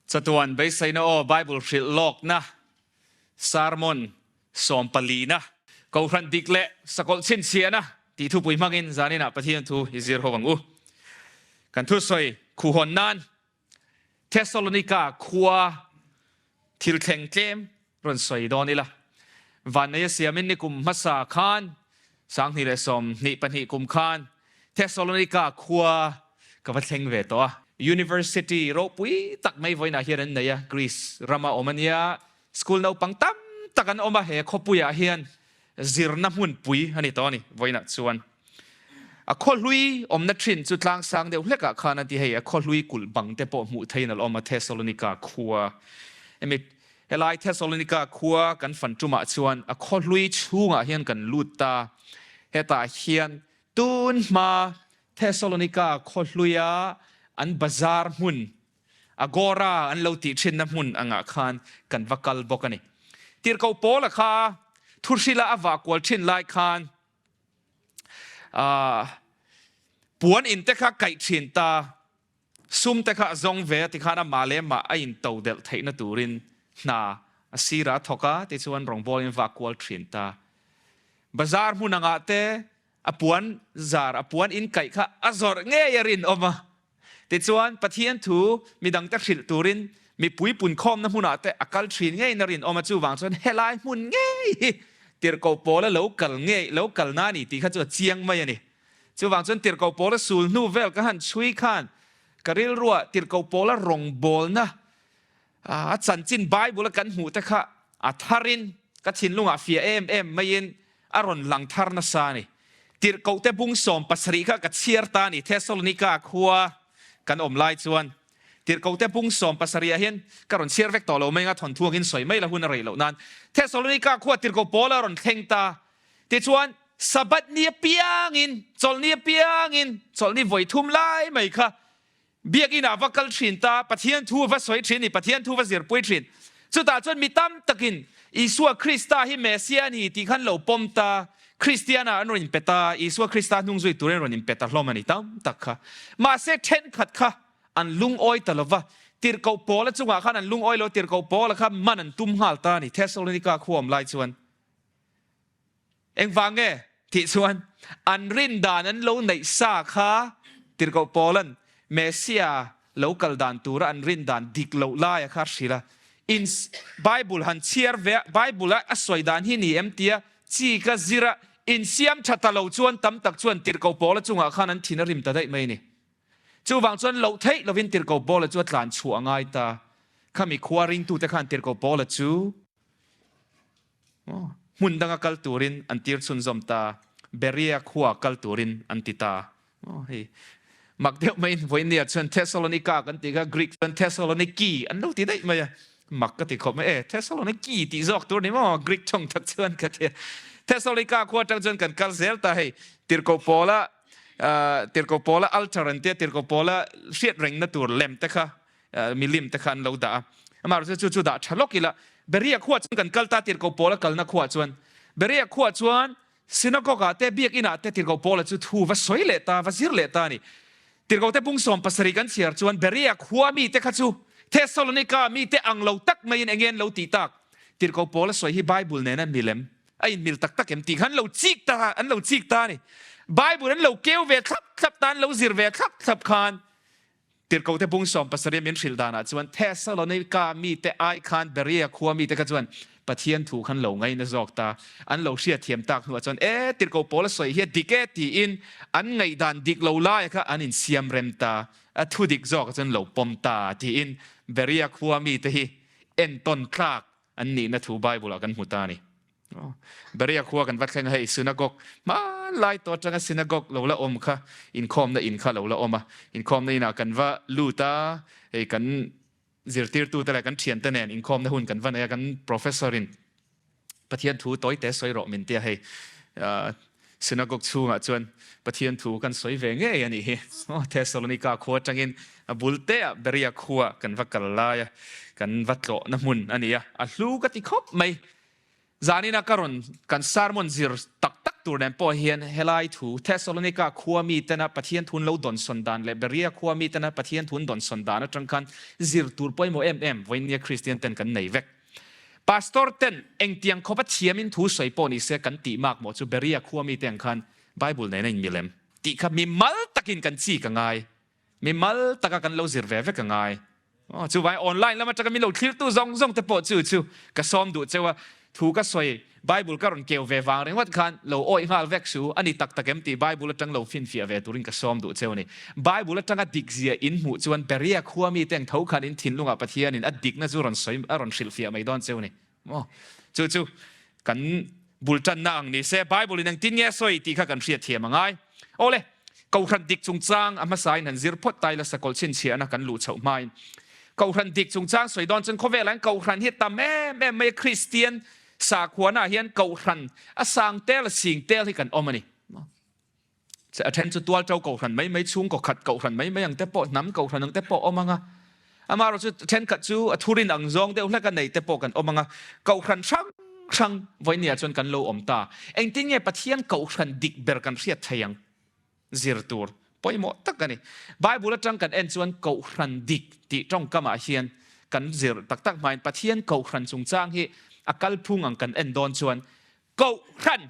Chatuan beiseina aw Bible hrilh lawkna sermon sawmpalina. Kohhran dik leh sakawlh chhinchhiahna tih thupui hmangin zaninah Pathian thu i zir ho ang u. Kan thusawi khuhawn nan Thessalonika khua thil thleng tlem rawn sawi dawn ila. Vanneia siamin nikum hmasa khan 2022 kum khan Thessalonika khua ka va thleng ve tawh a. University ropui tak mai vawiinah hian an nei a, Greece rama awm a nia. School naupang tam tak an awm a, he khawpuiah hian zirna hmunpui a ni tawh a ni vawiinah chuan. A khawhlui awmna thin chu tlangsang deuh hlekah khan a ti hei, a khawhlui kulh bang te pawh hmuh theihin a la awm a, Thessalonika khua. Hemi helai Thessalonika khua kan fan tumah chuan a khawhlui chhungah hian kan lut ta, hetah hian tun hma Thessalonika khawhluia an bazar hmun Agora an lo tih thinna hmun angah khan kan va kal bawk a ni. Tirhkoh Paula kha thuhrila a vah kual thin lai khan puan in te kha kaih thin ta, sum te kha a zawng ve a tikhan amah leh amah a into delh theihna turin hna a sirah a thawk a, tichuan rawngbawlin vah kual thin ta. Bazar hmun angah te a puan zar, a puan in kaih kha a zawrh ngei a rinawm a. Tichuan, Pathian thu midangte hrilh turin mipui punkhawmna hmunah te a kal thin ngeiin a rinawm a, chuvang chuan helai hmun ngei hi Tirhkoh Paula lo kal ngei, lo kalna a ni tih kha chu a chiang mai a ni. Chuvang chuan Tirhkoh Paula sul hnu vel ka han chhui khan ka rilruah Tirhkoh Paula rawngbawlna a chanchin Bible a kan hmuh te kha a tharin ka thinlungah fiah em em maiin a rawn lang thar nasa a ni. Tirhkohte bung 17 kha ka chhiar ta a ni, Thessalonika khua kan awm lai chuan. Tirhkohte bung 17 ah hian ka rawn chhiar vek tawh lo mai anga thawnthu angin sawi mai la hun a rei loh nan. Thessalonika khua Tirhkoh Paula rawn thleng ta. Tichuan, Sabbath ni apiangin, chawlhni apiangin, chawlhni vawi thum lai mai kha Biakinn ah va kal thin ta, Pathian thu va sawi thin i Pathian thu va zirpui thin. Chutah chuan mi tam takin Isua Krista hi Messiah a ni tih khan lo pawm ta, Kristian ah an rawn inpe ta, Isua Krista hnung zui turin an rawn inpe ta hlawm a ni tam tak kha. Mahse thenkhat kha an lungawi ta lova, Tirhkoh Paula chungah khan an lungawi lo, Tirhkoh Paula kha man an tum nghal ta a ni, Thessalonika khua awm lai chuan. Engvang nge tih chuan an rin dan an lo neih sa kha Tirhkoh Paula'n Messia lo kal dan tura an rin dan dik loh laia kha hrilh a. In Bible han chhiar ve a, Bible a a sawi dan hi ni em tia chi ka zir a, insiam tha ta lo chuan tam tak chuan Tirhkoh Paula chungah khan an thin a rim ta daih mai a ni. Chuvang chuan loh theih lovin Tirhkoh Paula chu a tlan chhuah a ngai ta. Khami khua ringtute khan Tirhkoh Paula chu Hmun danga kal turin an tir chhunzawm ta, Berea khua kal turin an ti ta. Hei mak deuh maiin vawinia chuan Thessalonika kan tih kha Greek chuan Thessaloniki an lo ti daih mai a, mak ka ti khawp mai e, Thessaloniki tih zawk tur ni maw Greek thawng tak chuan ka ti a. Thessalonika khua atang chuan kan kal zel ta hei Tirhkoh Paula Tirhkoh Paula altar an tia Tirhkoh Paula hriat rengna tur lem te kha milim te kha an lo dah a. Amaherawhchu chu chu dah tha lawk ila, Berea khuah chuan kan kal ta Tirhkoh Paula kalna khuah chuan. Berea khuah chuan synagogue ah te biakin ah te Tirhkoh Paula chu thu va sawi leh ta, va zir leh ta a ni. Tirhkoh te bung 70 kan chhiar chuan Berea khua mi te kha chu Thessalonika mi te ang lo tak maiin enge an lo tih tak? Tirhkoh Paula sawi hi Bible nena milem a inmil tak tak em tih kha an lo chik ta, an lo chik ta a ni. Bible an lo keu ve thlap thlap ta, an lo zir ve thlap thlap khan Tirhkohte bung 70 min hrilh danah chuan Thessalonika mite ai khan Berea khua mite kha chuan Pathian thu khan lo ngaina zawk ta. An lo hriatthiam tak hnuah chuan e, Tirhkoh Paula sawi hi a dik e tiin an ngaihdan dik lo laia kha an insiam rem ta, a thu dik zawkah chuan lo pawm ta tiin Berea khua mite hi entawn tlak an nihna thu Bible ah kan hmu ta a ni. Berea khua kan va thleng a, hei synagogue hmanlai tawh atanga synagogue lo la awm kha inkhawmna in kha lo la awm a, inkhawmna inah kan va lut a, hei kan zirtirtute leh kan thiante nen inkhawmna hun kan va nei a, kan professor in Pathian thu tawi te sawi rawh min tia hei synagogue chhungah chuan Pathian thu kan sawi ve ngei a nih hi. Thessalonika khua atangin a bul teah Berea khua kan va kal lai a, kan va tlawhna hmun a ni a, a hlu ka ti khawp mai. Zanina ka rawn kan sermon zir tak tak tur. tur nen pawh hian helai thu, Thessalonika khua mitena Pathian thu an lo dawnsawn dan leh Berea khua mitena Pathian thu an dawnsawn dan atang khan zir tur pawimawh em em vawinia Kristian ten kan nei vek. Pastor ten engtiang khawpa thiamin thu sawi pawh ni se kan tih mak maw chu Berea khua mite ang khan Bible nena inmilem tih kha mimal takin kan chik a ngai. Mimal taka kan lo zir ve vek a ngai. Aw, chuvai online lam atanga min lo thlirtu zawng zawng te pawh chu chu ka sawm duh cheu a, thu ka sawi Bible ka rawn keu ve vang ringawt khan lo awih nghal vek su, a ni tak tak em tih Bible atang lo finfiah ve turin ka sawm duh cheu a ni. Bible atanga dikzia in hmuh chuan Berea khua mite ang tho khan in thinlungah Pathianin a dikna chu rawn sawi a rawn hrilhfiah mai dawn cheu a ni. Maw? Chu chu kan bul tanna ang ni se, Bible in engtin nge a sawi tih kha kan hriat thiam a ngai. Awle, Kohhran dik chungchang a hmasain han zir phawt ta ila sakawlh chhinchhiahna kan luh chhoh hmain. Kohhran dik chungchang sawi dawn chuan khawvelah hian Kohhran hi tam em em mai a, Kristian sakhuana ah hian Kohhran a sang tel a sing tel hi kan awm a ni. A then chu tual to kohhran mai mai, chhungkaw khat kohhran mai mai ang te pawh, hnam kohhran ang te pawh awm ang a. Amaherawh chu thenkhat chu a thurin ang zawng deuh hlek a nei te pawh kan awm ang a. Kohhran hrang hrang vawinia chuan kan lo awm ta. Engtin nge Pathian kohhran dik ber kan hriat thei ang? Zir tur pawimawh tak a ni. Bible atang kan en chuan kohhran dik tih tawngkamah hian kan zir tak tak hmain Pathian kohhran chungchang hi a kalphung ang kan en dawn chuan Kohhran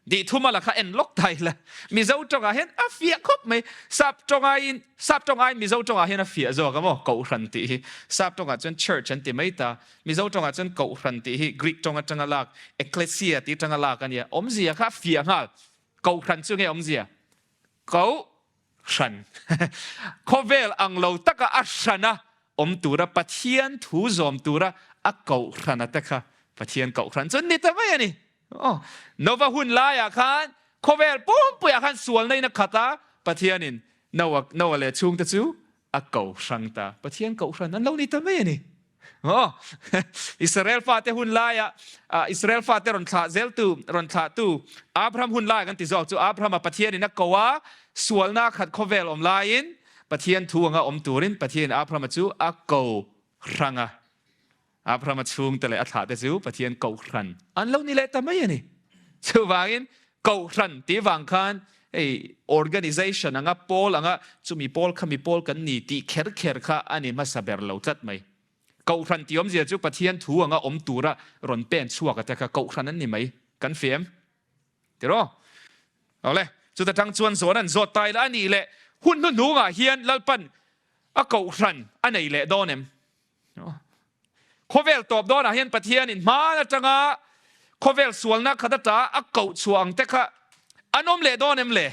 tih thuma la kha en lawk ta ila. Mizo tawngah hian a fiah khawp mai. Sap tawngaiin, sap tawngaiin Mizo tawngah hian a fiah zawk a maw? Kohhran tih hi. Sap tawngah chuan church an ti mai ta. Mizo tawngah chuan kohhran tih hi Greek tawng atanga lak, ekklesia tih atanga lak a nia. Awmzia kha a fiah nghal. Kohhran chu nge awmzia? Koh hran. Khawvel ang lo taka a hrana awm tura Pathian thu zawm tura a koh hrana te kha Pathian koh hran chu ni ta mai a ni. Aw, Nova hun laiah khan khawvel pumpuiah khan sualna in a khat a, Pathianin Noa, Noa leh chhungte chu a ko hrang ta. Pathian koh hran an lo ni ta mai a ni. Aw, Israel fate hun laia Israel fate rawn thlah zeltu, rawn thlahtu Abraham hun lai kan ti zawk chu Abraham-a Pathianin a ko a, sualna khat khawvel awm laiin Pathian thu anga awm turin Pathianin Abraham-a chu a ko hrang a. Abraham-a chhungte leh a thlahte chu Pathian kohhran an lo ni leh ta mai a ni. Chuvangin kohhran tih vang khan hei organization anga pawl anga chumi pawl kha mi pawl kan ni tih kher kher kha a ni hmasa ber lo tlat mai. Kohhran tih awmzia chu Pathian thu anga awm tura rawn pen chhuak a te kha kohhran an ni mai. Kan fem tiraw? Awle, chuta tang chuan zawn an zawt ta ila a nih leh hun hnuhnungah hian Lalpan a kohhran a nei leh dawn em? Khawvel tawp dawnah hian Pathianin hman atanga khawvel sualna khat ata a koh chhuah ang te kha an awm leh dawn em le?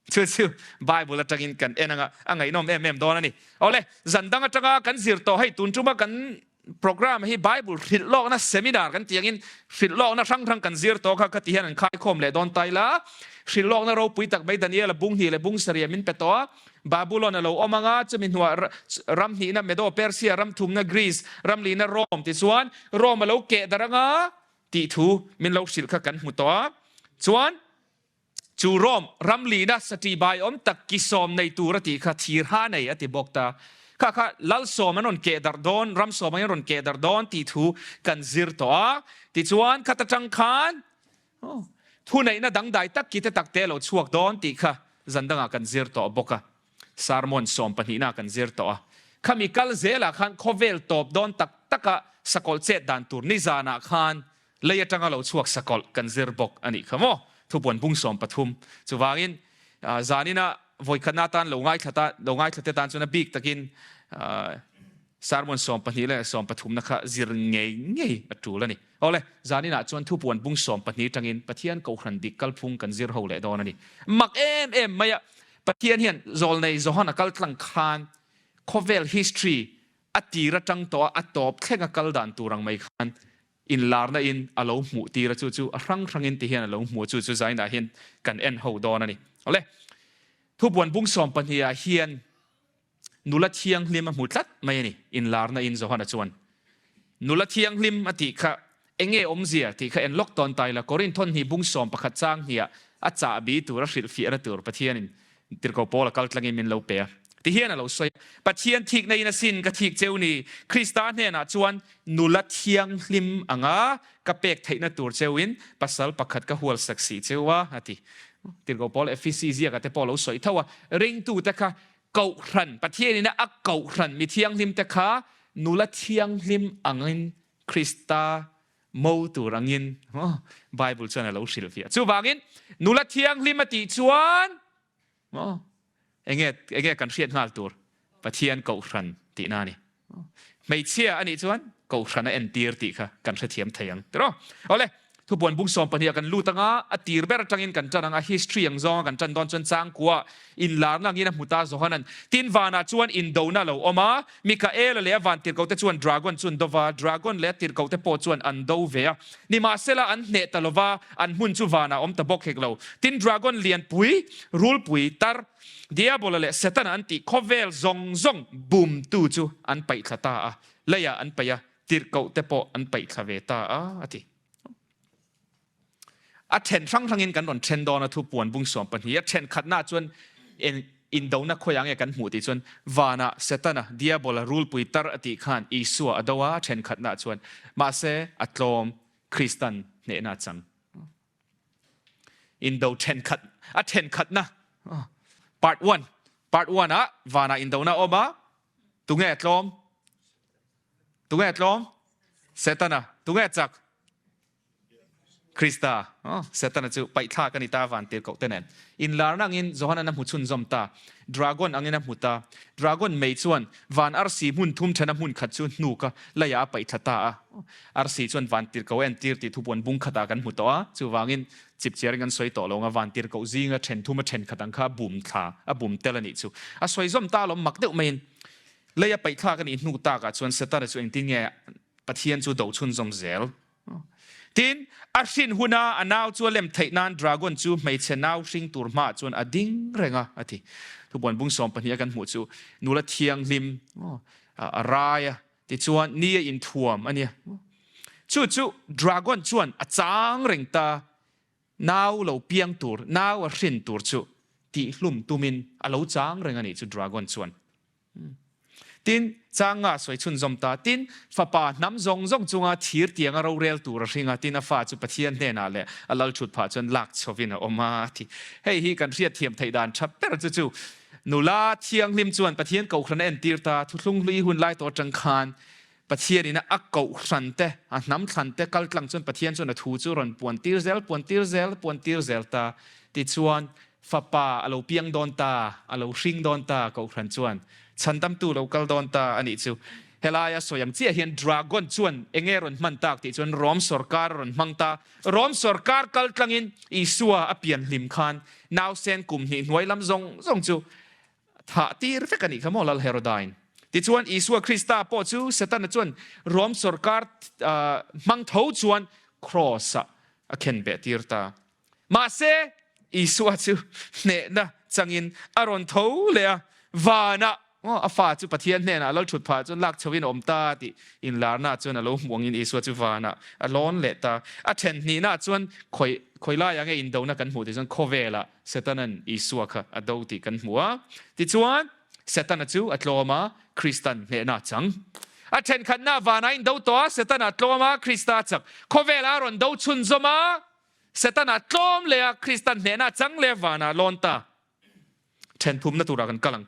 Chu chu Bible atangin kan en anga a ngaihnawm em em dawn a ni. Awle, zan dang atanga kan zir tawh hei tun tuma kan program hi Bible hrilh lawkna seminar kan tih angin hrilh lawkna hrang hrang kan zir tawh kha khati hian an khaikhawm leh dawn ta ila. Hrilh lawkna ropui tak mai Daniel-a bung hnih leh bung sarih min pe tawh a. Babulon a lo awm ang a, chumi hnuah ram hnihna Medo, Persia, ram thumna Greece, ram lihna Rome tichuan Rome a lo keh darh ang a tih thu min lo hrilh kha kan hmu tawh a. Chuan chu Rome ram lihna sati bai awm tak ki sawm nei tur a tih kha thir ha nei a ti bawk ta. Kha kha lal sawm an rawn keh darh dawn, ram sawm angin an rawn keh darh dawn tih thu kan zir tawh a. Tichuan khat atang khan Thuneihna dangdai tak ki te tak te a lo chhuak dawn tih kha zan dangah kan zir tawh bawk a, sermon sawm pahnihna kan zir tawh a. Khami kal zelah khan khawvel tawp dawn tak taka sakawlh chet dan tur nizanah khan lei atanga lo chhuak sakawlh kan zir bawk a nih kha maw? Thupuan bung 13. Chuvangin zanina vawikhatna atan lo ngaithla ta lo ngaithla te tan chuan a bik takin Sermon 12 leh 13 na kha zir ngei ngei a tul a ni. Awle, zaninah chuan thupuan bung 12 tangin Pathian Kohhran dik kalphung kan zir ho leh dawn a ni. Mak em em mai a, Pathian hian zawlnei Johan a kal tlang khan khawvel history a tir atang tawh a, a tawp thleng a kal dan tur ang mai khan inlarna in a lo hmuh tir a, chu chu a hrang hrangin ti hian a lo hmu a, chu chu zainah hian kan en ho dawn a ni. Awle, thupuan bung 12 ah hian Nula thianghlim a hmu tlat mai a ni, inlarna in Johana chuan. Nula thianghlim a tih kha enge awmzia tih kha en lawk tawn ta ila, Korinth thawnhnih bung 11 chang hniah a chahbi tur a hrilhfiahna tur Pathianin Tirhkoh Paula kal tlangin min lo pe a. Ti hian a lo sawi a, Pathian thikna in asin ka thik cheu ni, Krista hnenah chuan nula thianghlim anga ka pek theihna tur cheuin pasal pakhat ka hualsak si cheu a, a ti. Tirhkoh Paul Efesi ziaka te pawh a lo sawi tho a, ringtute kha Kohhran, Pathianin a kohhran mi thianghlim te kha nula thianghlim angin Krista mo tur angin Bible chuan a lo hrilhfiah. Chuvangin nula thianghlim a tih chuan enge enge kan hriat nghal tur Pathian kohhran tihna a ni. Hmeichhia a nih chuan kohhran a entir tih kha kan hrethiam thei ang tiraw. Awle, thupuan bung 12 ah kan lut anga a tir ber atangin kan tan ang a, history ang zawnga kan tan dawn chuan changkua inlarna angin a hmu ta Johanan. Tin vanah chuan indona a lo awm a, Mikaela leh a vantirhkohte chuan dragon chu an do va, dragon leh a tirhkohte pawh chuan an do ve a. Nimahsela an hneh ta lova, an hmun chu vanah a awm ta bawk hek lo. Tin dragon lianpui, rulpui, tar, Diabola leh Setana an tih khawvel zawng zawng bumtu chu an paih thla ta a, leiah an paih a, tirhkoh te pawh an paih thla ve ta a, a ti. A then hrang hrangin kan rawn then dawn a, thu puan bung 12 a then khatnaah chuan indona khawiah nge kan hmuh tih chuan vanah Setana, Diabola, rulpui tar a tih khan Isua a do a, a then khatnaah chuan mahse a tlawm Kristan hnehna a chang. Indo thenkhat a thenkhatna part 1 part 1 ah vanah indona awm a tunge tlawm tunge tlawm Setana tunge chak Krista Setana chu paihthlak a ni ta van tirhkoh te nen inlarna angin Johanan a hmu chhunzawm ta Dragon angin a hmu ta Dragon mei chuan van arsi hmun thum thena hmun khat chu hnuk a leiah a paihthla ta a. Arsi chuan van tirhkoh a entir tih thupuan bung khatah kan hmu tawh a, chuvangin chipchiarin kan sawi tawh lo ang a, van tirhkoh zinga then thum a then khat ang kha a bum thla, a bum tel a nih chu. A sawi zawm ta alawm mak deuh maiin leia paihthlak a nih hnu takah chuan Setana chu engtin nge Pathian chu do chhunzawm zel? Tin, a hrin huna a nau chu a lem theih nan dragon chu hmeichhe nau hring tur hmaah chuan a ding reng a, a ti. Thupuan bung 12 a kan hmuh chu nula thianghlim a rai a, tichuan ni a inthuam a nia. Chu chu dragon chuan a chang reng ta, nau lo piang tur, nau a hrin tur chu tihhlum tumin a lo chang reng a nih chu dragon chuan. Tin, changa sawi chhunzawm ta. Tin, fapa hnam zawng zawng chunga thir tianga rorel tur a hring a, tin a fa chu Pathian hnenah leh a lal thut phah chuan lak chhovin a awm a, a ti. Hei hi kan hriatthiam theih dan tha ber chu chu nula thianghlim chuan Pathian kohhran a entir ta, thuthlung hlui hun lai tawh atang khan Pathianin a kohhran te, a hnam thlan te kal tlang chuan Pathian chuan a thu chu rawn puan tir zel, puan tir zel, puan tir zel ta. Tichuan, fapa a lo piang dawn ta, a lo hring dawn ta, kohhran chuan chhandamtu lo kal dawn ta a nih chu. Helaia sawi ang chiah hian Dragon chuan eng nge rawn hman tak tih chuan Rom sawrkar a rawn hmang ta. Rom sawrkar kal tlangin Isua a pian hlim khan nausen kum hnih hnuai lam zawng zawng chu Thah tir vek a nih kha maw Lal Herodain. Tichuan Isua Krista pawh chu Setana chuan Rom sawrkar hmang tho chuan kraws-ah a khen beh tir ta. Mahse, Isua chu hnehna changin a rawn tho leh a, vanah a fa chu Pathian hnenah lal thut phah chuan lak chhoin a awm ta tih inlarna chuan a lo hmuh angin Isua chu vanah a lawn leh ta. A then hnihna chuan khawi khawi laiah nge indona kan hmuh tih chuan khawvelah Setanan Isua kha a do tih kan hmu a. Tichuan, Setana chu a tlawm a, Kristan hnehna a chang. A thenkhatna vanah a indo tawh a, Setana a tlawm a, Krista a chak. Khawvelah a rawn do chhunzawm a, Setana a tlawm leh a, Kristan hnehna a chang leh a, vanah a lawn ta. Thenthumna turah kan kal ang.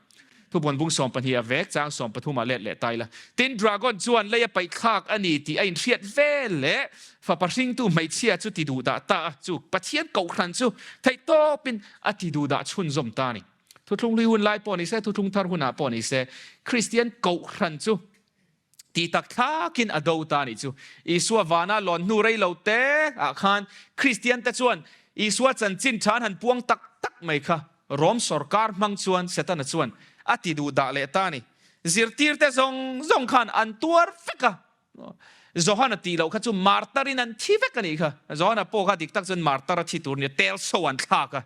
Thubuan bung 12 a vek chang 13 ah let leh ta ila. Tin, dragon chuan lei a paih thlak a ni tih a inhriat vel leh fapa hringtu hmeichhia chu ti duhdah ta a, chu Pathian kohhran chu theihtawpin a ti duhdah chhunzawm ta a ni. Thuthlung hlui hun lai pawh ni se, thuthlung thar hunah pawh ni se, Kristian kohhran chu Ti tak thlakin a do ta nih chu. Isua vana lawn hnu rei lo te ah khan Kristian te chuan Isua chanchin tha an han puang tak tak mai kha Rom sawrkar hmang chuan Setana chuan a ti duh dah leh ta a ni. Zirtir te zawng zawng khan an tuar vek a. Johana tih loh kha chu martar in an thi vek a nih kha. Johana pawh kha dik tak chuan martar a thi tur nia tel so an thlak a.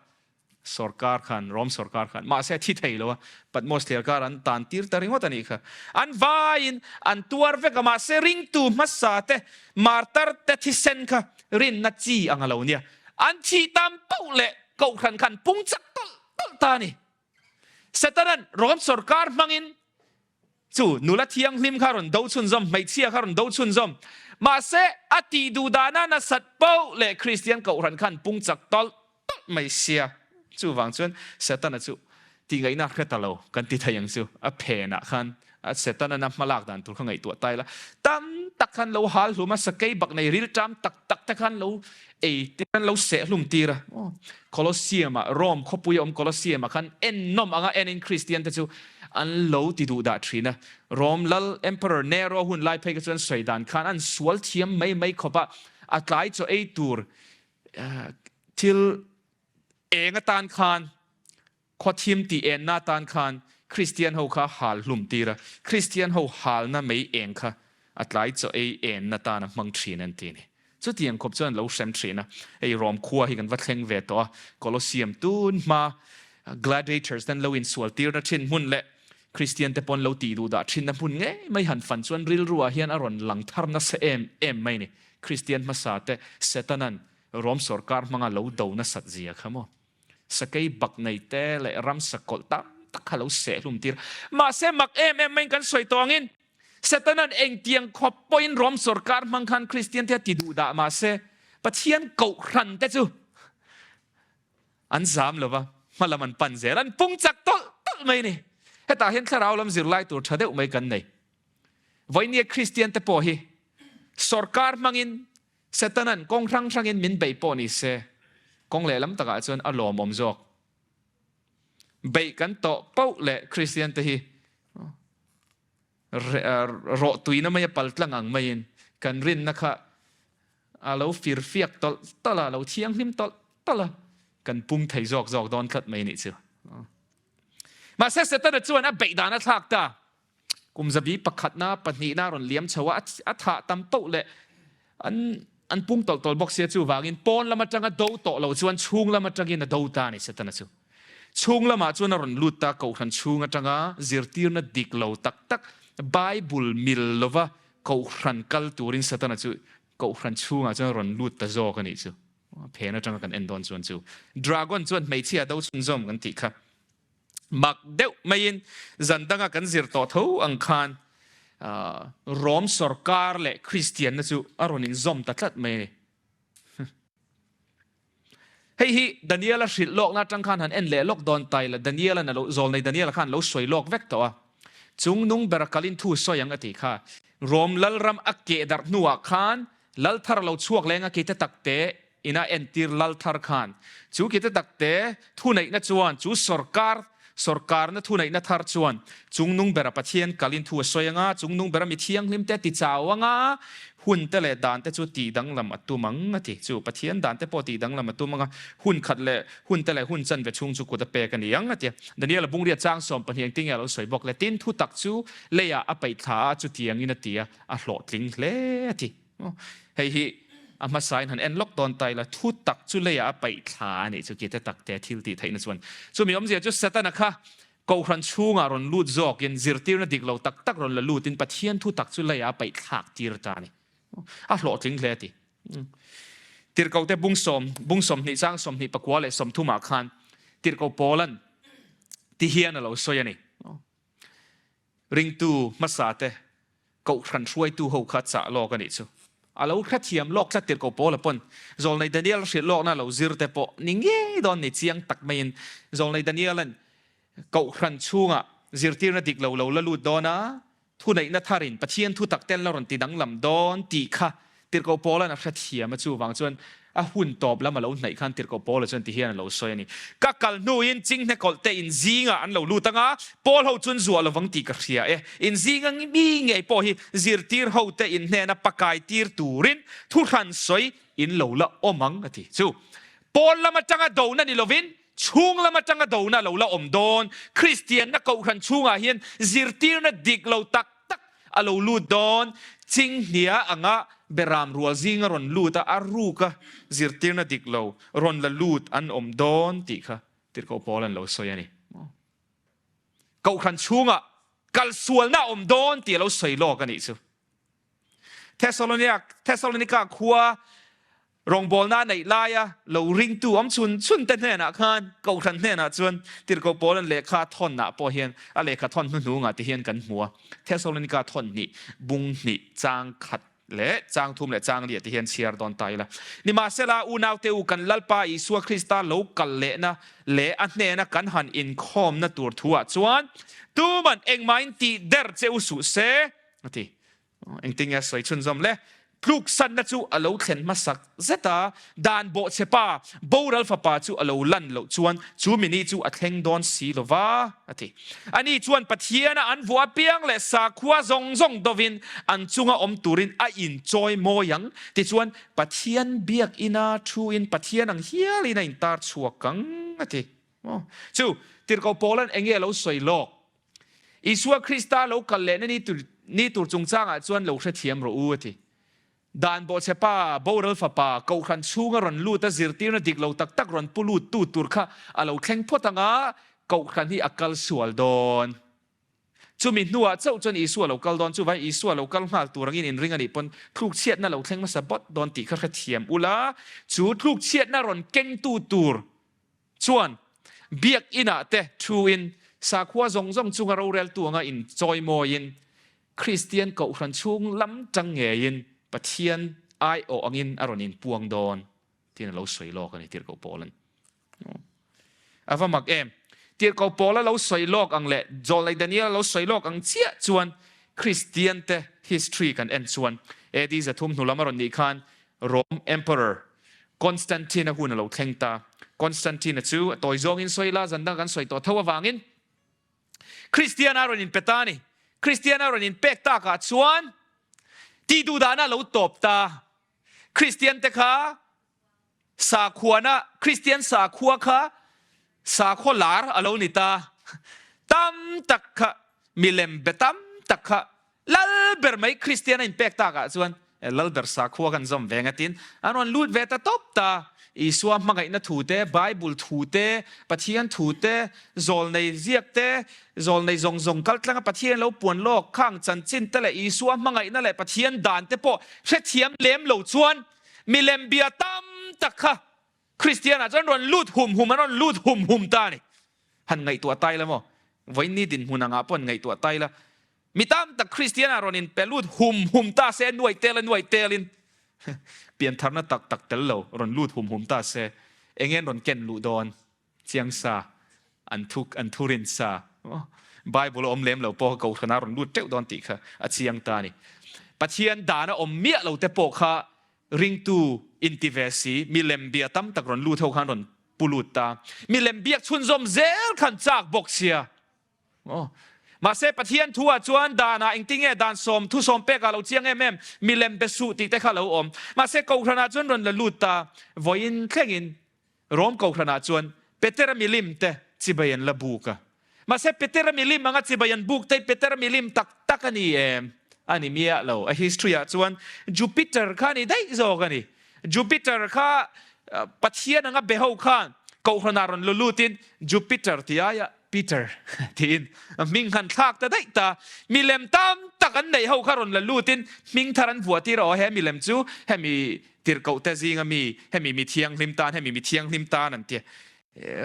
Sawrkar khan, Rom sawrkar khan, mahse a thi thei lo a, Patmos thliarkar an tan tir ta ringawt a nih kha. An vaiin an tuar vek a, mahse ringtu hmasa te, martar te thisen kha rinna chi ang a lo nia. An thih tam poh leh kohhran khan pung chak tawlh tawlh ta a ni. Setanan Rom sorkar hmangin chu nula thianghlim kha rawn do chhunzawm, hmeichhia kha rawn do chhunzawm. Mahse, a tih duh dana nasat poh leh Kristian kohhran khan pung chak tawlh tawlh mai sia. Chuvang chuan Setana chu tihngaihna a hre ta lo kan ti thei ang chu. A phenah khan Setana'n a hmalak dan tur kha ngaihtuah ta ila, tam tak khan lo hal hlum a, sakei bak nei rilṭam tak tak te khan lo ei tir an lo seh hlum tir a. Colosseum-ah, Rome khawpui a awm Colosseum-ah khan ennawm anga enin Kristian te chu an lo ti duh dah thin a. Rome lal Emperor Nero hun lai phei kha chuan sawi dan khan an sual thiam mai mai khawp a, a tlai chaw ei tur thil eng atan khan Khawthim tih enna atan khan Kristian ho kha hal hlum tir a, Kristian ho halna mei eng kha a tlai chaw ei enna tan a hmang thin an ti a ni. Chutiang khawp chuan lo hrem thin a, hei Rom khua hi kan va thleng ve tawh a, Colosseum tun hma gladiators ten lo insual tirna thin hmun leh Kristian te pawn lo tih duh dah thinna hmun ngei mai han fan chuan rilruah hian a rawn lang thar nasa em em mai a ni. Kristian hmasa te Setanan Rom sawrkar hmanga lo do nasat zia kha maw? Sakei bak nei te leh ramsa kawlh tam tak kha lo seh hlum tir. Mahse mak em em maiin kan sawi tawh angin Setanan engtiang khawp pawhin Rom sawrkar hmang khan Kristian te a ti duh dah mahse Pathian kohhran te chu an zam lo va, hmalam an pan zel, an pung chak tawlh tawlh mai a ni. Hetah hian thlarau lam zirlai tur tha deuh mai kan nei. Vawinia Kristian te pawh hi sawrkar hmangin Setanan kawng hrang hrangin min beih pawh ni se, kawng lehlam takah chuan a lawmawm zawk. Beih kan tawh poh leh Kristiante hi rawh tuina maia paltlang ang maiin kan rinna kha a lo firfiak tawlh tawlh a, a lo thianghlim tawlh tawlh a, kan pung thei zawk zawk dawn tlat mai nih chu. Mahse Setana chuan a beih dan a thlak ta. Kum zabi pakhatna, pahnihna rawn liam chho a, a thah tam poh leh an an pung tawlh tawlh bawk sia chuvangin pawn lam atanga do tawh lo chuan chhung lam atangin a do ta a ni Setana chu. Chhung lamah chuan a rawn lut ta Kohhran chhung atanga zirtirna dik lo tak tak Bible mil lova Kohhran kal turin Setana chu Kohhran chhungah chuan a rawn lut ta zawk a nih chu. Phen atanga kan en dawn chuan chu Dragon chuan hmeichhia do chhunzawm kan tih kha. Mak deuh maiin zan danga kan zir tawh tho ang khan Rom sawrkar leh Kristianna chu a rawn inzawm ta tlat mai a ni. Hei hi Daniela hrilh lawkna atang khan han en leh lawk dawn ta ila, Daniela lo, zawlnei Daniela khan lo sawi lawk vek tawh a. Chung nung bera kalin thu sawi ang a tih kha. Rom lalram a keh darh hnuah khan Lal thar lo chhuak leng a kite takte ina entir lal thar khan chu kite takte thuneihna chuan chu sawrkar sawrkarna thuneihna thar chuan chungnung bera Pathian kalin thu a sawi anga chungnung bera mi thianghlimte ti chau anga hunte leh dante chu tih danglam a tum ang a ti. Chu Pathian dante pawh tih danglam a tum anga hun khat leh hunte leh hun chanve chhung chu kut a pek a ni ang a ti. Daniel a bungriat chang 12 engtin nge a lo sawi bawk le? Tin, thutak chu leiah a peih thla a, chutiangin a ti a. A hlawhtling hle a ti. Hei hi a hmasain han en lawk dawn ta ila, thu tak chu leiah a paih thla a nih chu kite takte thil tih theihna chuan. Chumi awmzia chu Setana kha Kohhran chhungah rawn lut zawkin zirtirna dik lo tak tak rawn la lutin Pathian thu tak chu leiah a paih thlak tir ta a ni. A hlawhtling hle a ti. Tirhkohte bung sawm, bung 20 chang 20 pakua leh 30 ah khan Tirhkoh Paula'n ti hian a lo sawi a ni. Ringtu hmasate Kohhran hruaitu ho kha chah lawk a nih chu. A lo hrethiam lawk tlat tirh ko Paula pawn Zawlnei Daniel hrilh lawkna lo zir te pawh ni ngei dawn ni chiang tak maiin Zawlnei Daniela'n Kohhran chhungah zirtirna dik lo lo la lut dawn a, thuneihna tharin Pathian thutak tel la rawn ti danglam dawn tih kha Tirhkoh Paula'n a hrethiam a, chuvang chuan a hun tawp lam a lo hnaih khan Tirhkoh Paula chuan ti hian a lo sawi a ni. Ka kal hnuin chinghne kawlhte in zingah an lo lut anga, Paul ho chuan zuah lovang tih ka hria e. In zinga mi ngei pawh hi zirtir hote in hnena pakai tir turin thuhran sawi in lo la awm ang a ti. Chu Paul lam atanga dona ni lovin chhung lam atanga dona lo la awm dawn. Kristianna kohhran chhungah hian zirtirna dik lo tak tak a lo lut dawn. Chinghnia anga beram rual zinga rawn lut a, a ruka zirtirna dik lo rawn la lut an awm dawn tih kha Tirhkoh Paul an lo sawi a ni. Kohhran chhungah kalsualna a awm dawn tih a lo sawi lawk a nih chu. Thessalonika khua. Rawngbawlna a neih laia lo ringtu awm chhun chhun te hnenah khan Kohhran hnenah chuan Tirhkoh Paula'n lehkha a thawnah pawh hian a lehkha thawn hnuhnungah ti hian kan hmu a, Thesalonika thawn hnih, bung hnih, chang khat leh chang thum leh chang liah ti hian chhiar dawn ta ila. Nimahsela, unaute u, kan Lalpa Isua Krista lo kal lehna leh a hnena kan han inkhawmna tur thuah chuan tuman engmahin tih der che u suh se, a ti. Engtin nge a sawi chhunzawm le? Tluksanna chu a lo thlen hmasak zet a, dan bawhchhe pa, boral fapa chu a lo lan loh chuan chu mini chu a thleng dawn si lo va, a ti. Ani chuan Pathiana an vuah apiang leh sakhua zawng zawng dovin an chunga awm turin a inchawi mawi ang. Tichuan, Pathian biakina thuin Pathian ang hialin a intar chhuak ang, a ti. Chu Tirhkoh Paula'n eng nge a lo sawi lawk? Isua Krista lo kal lehna ni tur ni tur chungchangah chuan lo hrethiam rawh u, a ti. Dan bawhchhe pa, boral fapa, kohhran chhunga rawn lut a zirtirna dik lo tak tak rawn pu lut tu tur kha a lo thleng phawt ang a, kohhran hi a kal sual dawn. Chumi hnuah chauh chuan Isua lo kal dawn. Chuvangin Isua lo kal nghal tur angin inring a nih pawn tlukchhiatna lo thleng hmasa bawt dawn tih kha hrethiam ula, chu tlukchhiatna rawn kengtu tur Chuan, biakinah te thuin sakhua zawng zawng chunga roreltu anga inchawimawiin, Kristian kohhran chhung lam tang ngeiin Pathian aiawh angin a rawn inpuang dawn tiin a lo sawi lawk a ni, Tirhkoh Paula'n. A va mak em! Tirhkoh Paula lo sawi lawk ang leh Zawlnei Daniela lo sawi lawk ang chiah chuan Kristiante history kan en chuan AD 300 hnu lam a rawn nih khan Rome Emperor Constantine-a hun a lo thleng ta. Constantine-a chu a tawi zawngin sawi la, zan dang kan sawi tawh tho avangin Kristiana a rawn inpe ta a ni. Kristiana a rawn inpek takah chuan tih duhdahna a lo tawp ta. Kristiante kha Sakhuana, Kristian sakhua kha sakhaw lar a lo ni ta. Tam tak kha, milem be tam tak kha lal ber mai Kristian a inpek takah chuan lal ber sakhua kan zawm ve ngatin an rawn lut ve ta tawp ta. Isua hmangaihna thu te, Bible thu te, Pathian thu te, zawlnei ziak te, zawlnei zawng zawng kaltlanga Pathian lo puan lawk khang chanchin te leh Isua hmangaihna leh Pathian dan te pawh hrethiam lem lo chuan Milem bia tam tak kha Kristianah chuan rawn lut hum hum an rawn lut hum hum ta a ni. Han ngaihtuah tai la maw? Vawiinni dinhmun angah pawh han ngaihtuah tai la. Mi tam tak Kristianah rawn inpe lut hum hum ta se, nuai tel a nuai telin piantharna tak tak tel lo rawn lut hum hum ta se, eng nge an rawn ken luh dawn? Chiang sa, an thu an thu rin sa. Bible a awm lem lo pawh kha Kohhran a rawn lut teuh dawn tih kha a chiang ta a ni. Pathian dan a awm miah lo te pawh kha ringtu inti ve si, milem bia tam tak rawn lut ho khan rawn pu lut ta. Milem biak chhunzawm zel khan chak bawk sia. Aw. Mahse Pathian thu ah chuan dan ah engtin nge dan sawm thu sawm pek ah lo chiang em em, milem be suh tih te kha lo awm. Mahse Kohhran ah chuan rawn la lut ta, vawiin thlengin Rom Kohhran ah chuan Petera milim te chibai an la buk a. Mahse Petera milim anga chibai an buk te hi Petera milim tak tak a ni em? A ni miah lo. A history ah chuan Jupiter kha a ni daih zawk a ni. Jupiter kha Pathian anga be ho khan Kohhran ah rawn lu lut in Jupiter ti aia Peter tiin hming han thlak ta daih ta. Milem tam tak an neih ho kha rawn la lutin hming thar an vuah tir a, aw he milem chu hemi tirhkoh te zinga mi, hemi mi thianghlim tan, hemi mi thianghlim tan an ti.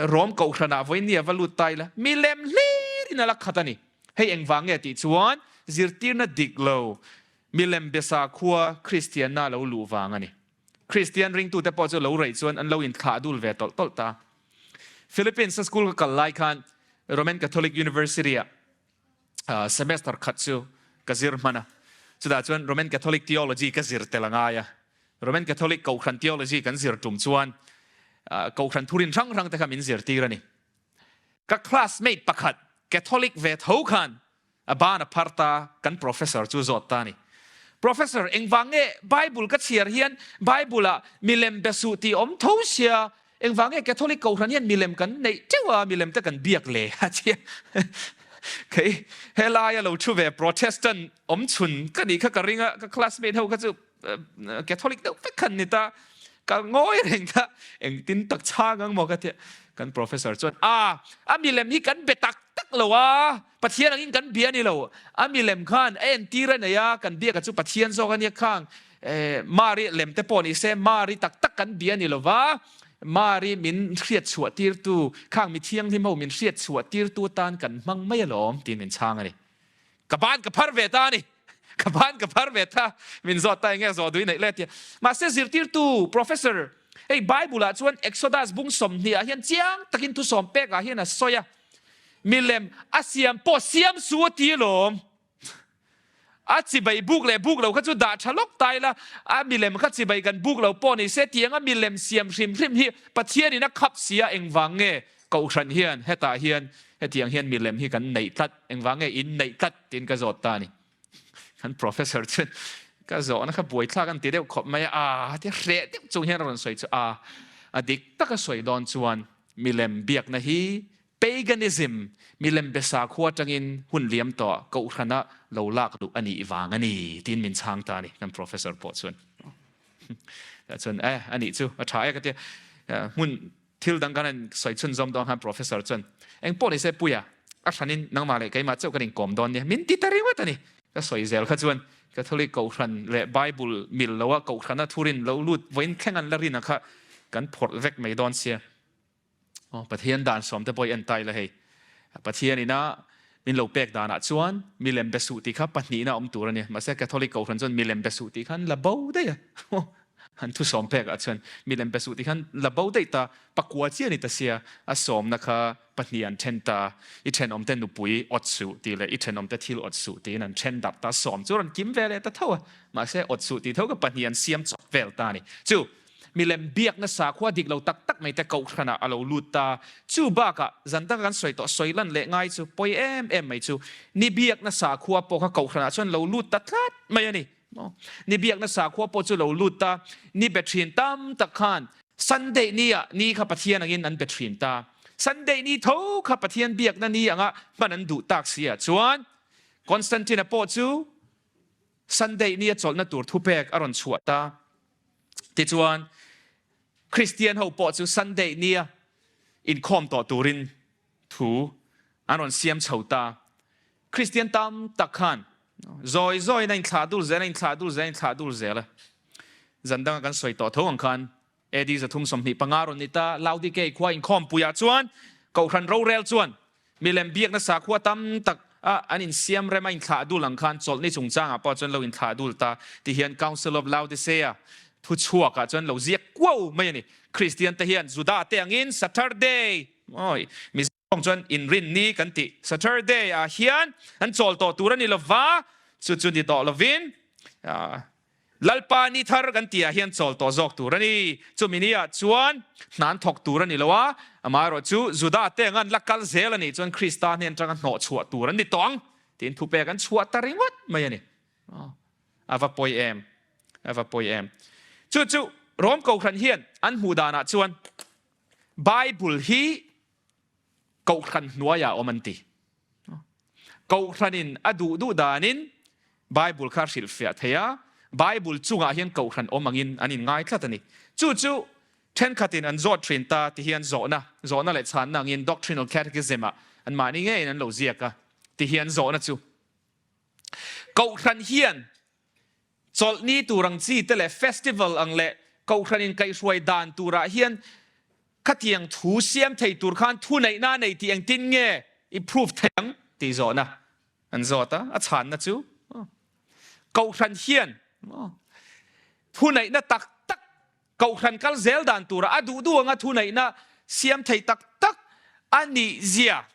Rom kohhranah vawiin a va lut ta ila, milem hlirin a la khat a ni. Hei engvang nge tih chuan zirtirna dik lo milem be sakhua Kristianna lo luh vang a ni. Kristian ringtute pawh chu lo reih chuan an lo inthlah dul ve tawlh tawlh ta. Philippines-a school ka kal lai khan Roman Catholic University-ah semester khat chu ka zir hman a. Chutah chuan Roman Catholic Theology ka zir tel a ngai a. Roman Catholic Kohhran Theology kan zir tum chuan Kohhran thurin hrang hrang te kha min zirtir a ni. Ka classmate pakhat Catholic ve tho khan a ban a phar ta, kan professor chu zawt ta a ni. Professor, engvang nge Bible ka chhiar hian Bible ah milem be suh tih awm tho sia, engvang nge Catholic kohhran hian milem kan neih teuh a, milem te kan biak le a tia. Kei helaia lo thu ve Protestant awm chhun ka nih kha ka ring a, ka classmate ho kha chu Catholic deuh vek khan ni ta, ka ngawi reng kha engtin tak chhang ang maw ka tia. Kan professor chuan, A, a milem hi kan be tak tak lo a, Pathian angin kan bia a ni lo. A milem khan a entir a nei a, kan biaka chu Pathian zawk a nia khang. Mari lem te pawh ni se, Mari tak tak kan bia a ni lo va, Mari min hriat chhuah tirtu, khang mi thianghlim ho min hriat chhuah tirtu atan kan hmang mai alawm, tiin min chhang a ni. Ka ban ka phar ve ta a ni. Ka ban ka phar ve ta. Min zawt ta enge zawh duh i neih le tia. Mahse zirtirtu, professor, hei Bible ah chuan Exodus bung 20 ah hian chiang takin thusawm pek ah hian a sawi a. Milem a siam pawh siam su a ti alawm. A chibai buk leh buk lo kha chu dah tha lawk ta ila, a milem kha chibai kan buk lo pawh ni se tianga milem siam hrim hrim hi Pathianin a khap si a engvang nge Kohhran hian hetah hian hetiang hian milem hi kan neih tlat, engvang nge in neih tlat tiin ka zawt ta a ni. Kan professor chuan ka zawhna kha buaithlak an ti deuh khawp mai a, aa tia hreh deuh chung hian a rawn sawi chu a, a dik taka sawi dawn chuan milem biakna hi paganism, milem be sakhua atangin hun liam tawh kohhrana lo lak luh a nih vang a ni tiin min chhang ta a ni kan professor pawh chuan. Chuan e a nih chu a tha e ka tia hmun Thil dang kan han sawi chhunzawm dawn khan Professor chuan, Eng pawh ni se Puia, a hranin nangmah leh keimah chauh kan inkawm dawn nia, min ti ta ringawt a ni. Ka sawi zel kha chuan Catholic Kohhran leh Bible mil loa Kohhrana thurin lo lut vawiin thleng an la rin a kha kan phawrh vek mai dawn sia. Aw, Pathian dan sawm te pawh i en ta ila hei. Pathian ina min lo pek danah chuan milem be suh tih kha pahnihna awm tur a ni. Mahse Catholic Kohhran chuan milem be suh tih kha an la bo daih a. An thusawm pekah chuan milem be suh tih khan la bo daih ta, pakua chiah a ni ta sia, a sawmna kha pahnih an then ta, i thenawmte nupui awt suh tih leh i thenawmte thil awt suh tiin an then darh ta, sawm chu a rawn kim ve leh ta tho a, mahse awt suh tih tho kha pahnih an siam chawp vel ta a ni. Chu milem biakna sakhua dik lo tak tak mai te kohhranah a lo lut ta, chu bakah zan taka kan sawi tawh sawi lan leh ngai chu pawi em em mai chu ni biakna sakhua pawh kha kohhranah chuan lo lut ta tlat mai a ni. Ni biakna sakhua pawh chu lo lut ta, ni be thin tam tak khan Sunday ni ah ni kha Pathian angin an be thin ta. Sunday ni tho kha Pathian biakna ni anga hman an duh tak si ah chuan Constantine-a pawh chu Sunday ni a chawlhna tur thupek a rawn chhuah ta. Tichuan Kristian ho pawh chu Sunday ni a inkhawm tawh turin thu an rawn siam chho ta. Kristian tam tak khan zawi zawiin a inthlah dul zel a, inthlah dul zel a, inthlah dul zel a. Zan danga kan sawi tawh tho ang khan AD 325 rawn ni ta, Laodikei khua inkhawmpuiah chuan Kohhran rorel chuan milem biakna sakhua tam tak a an insiam rem a inthlah dul ang khan chawlhni chungchangah pawh chuan lo inthlah dul ta ti hian Council of Laodicea thuchhuakah chuan lo ziak kuau mai a ni. Kristian te hian Juda te angin Saturday, awi, Mizo Kawng chuan inrin ni kan tih Saturday ah hian an chawl tawh tur a ni lova, chu chu ni tawh lovin Lalpa ni thar kan tih ah hian chawl tawh zawk tur a ni. Chumi ni ah chuan hna an thawk tur a ni lo a, amaherawh chu Juda te ang an la kal zel a nih chuan Krista hnen atanga hnawh chhuah tur an ni tawh ang tiin thupek an chhuah ta ringawt mai a ni. A va pawi em? A va pawi em? Chu chu Rom Kohhran hian an hmuh danah chuan Bible hi Kohhran hnuaiah a awm an ti. Kohhranin a duh duh danin Bible kha a hrilhfiah thei a, Bible chungah hian kohhran awm angin an inngai tlat a ni. Chu chu thenkhatin an zawt thin ta ti hian zawhna, zawhna leh chhanna angin Doctrinal Catechism-ah anmahni ngeiin an lo ziak a, ti hian zawhna chu Kohhran hian Chawlhni tur ang chi te leh festival ang leh kohhran in kaihhruai dan turah hian khatiang thu siam thei tur khan thuneihna a nei tih engtin nge i proof thei ang tih zawhna an zawt a, a chhanna chu kohhran hian thuneihna tak tak kohhran kal zel dan turah a duh duh anga thuneihna siam thei tak tak a nih zia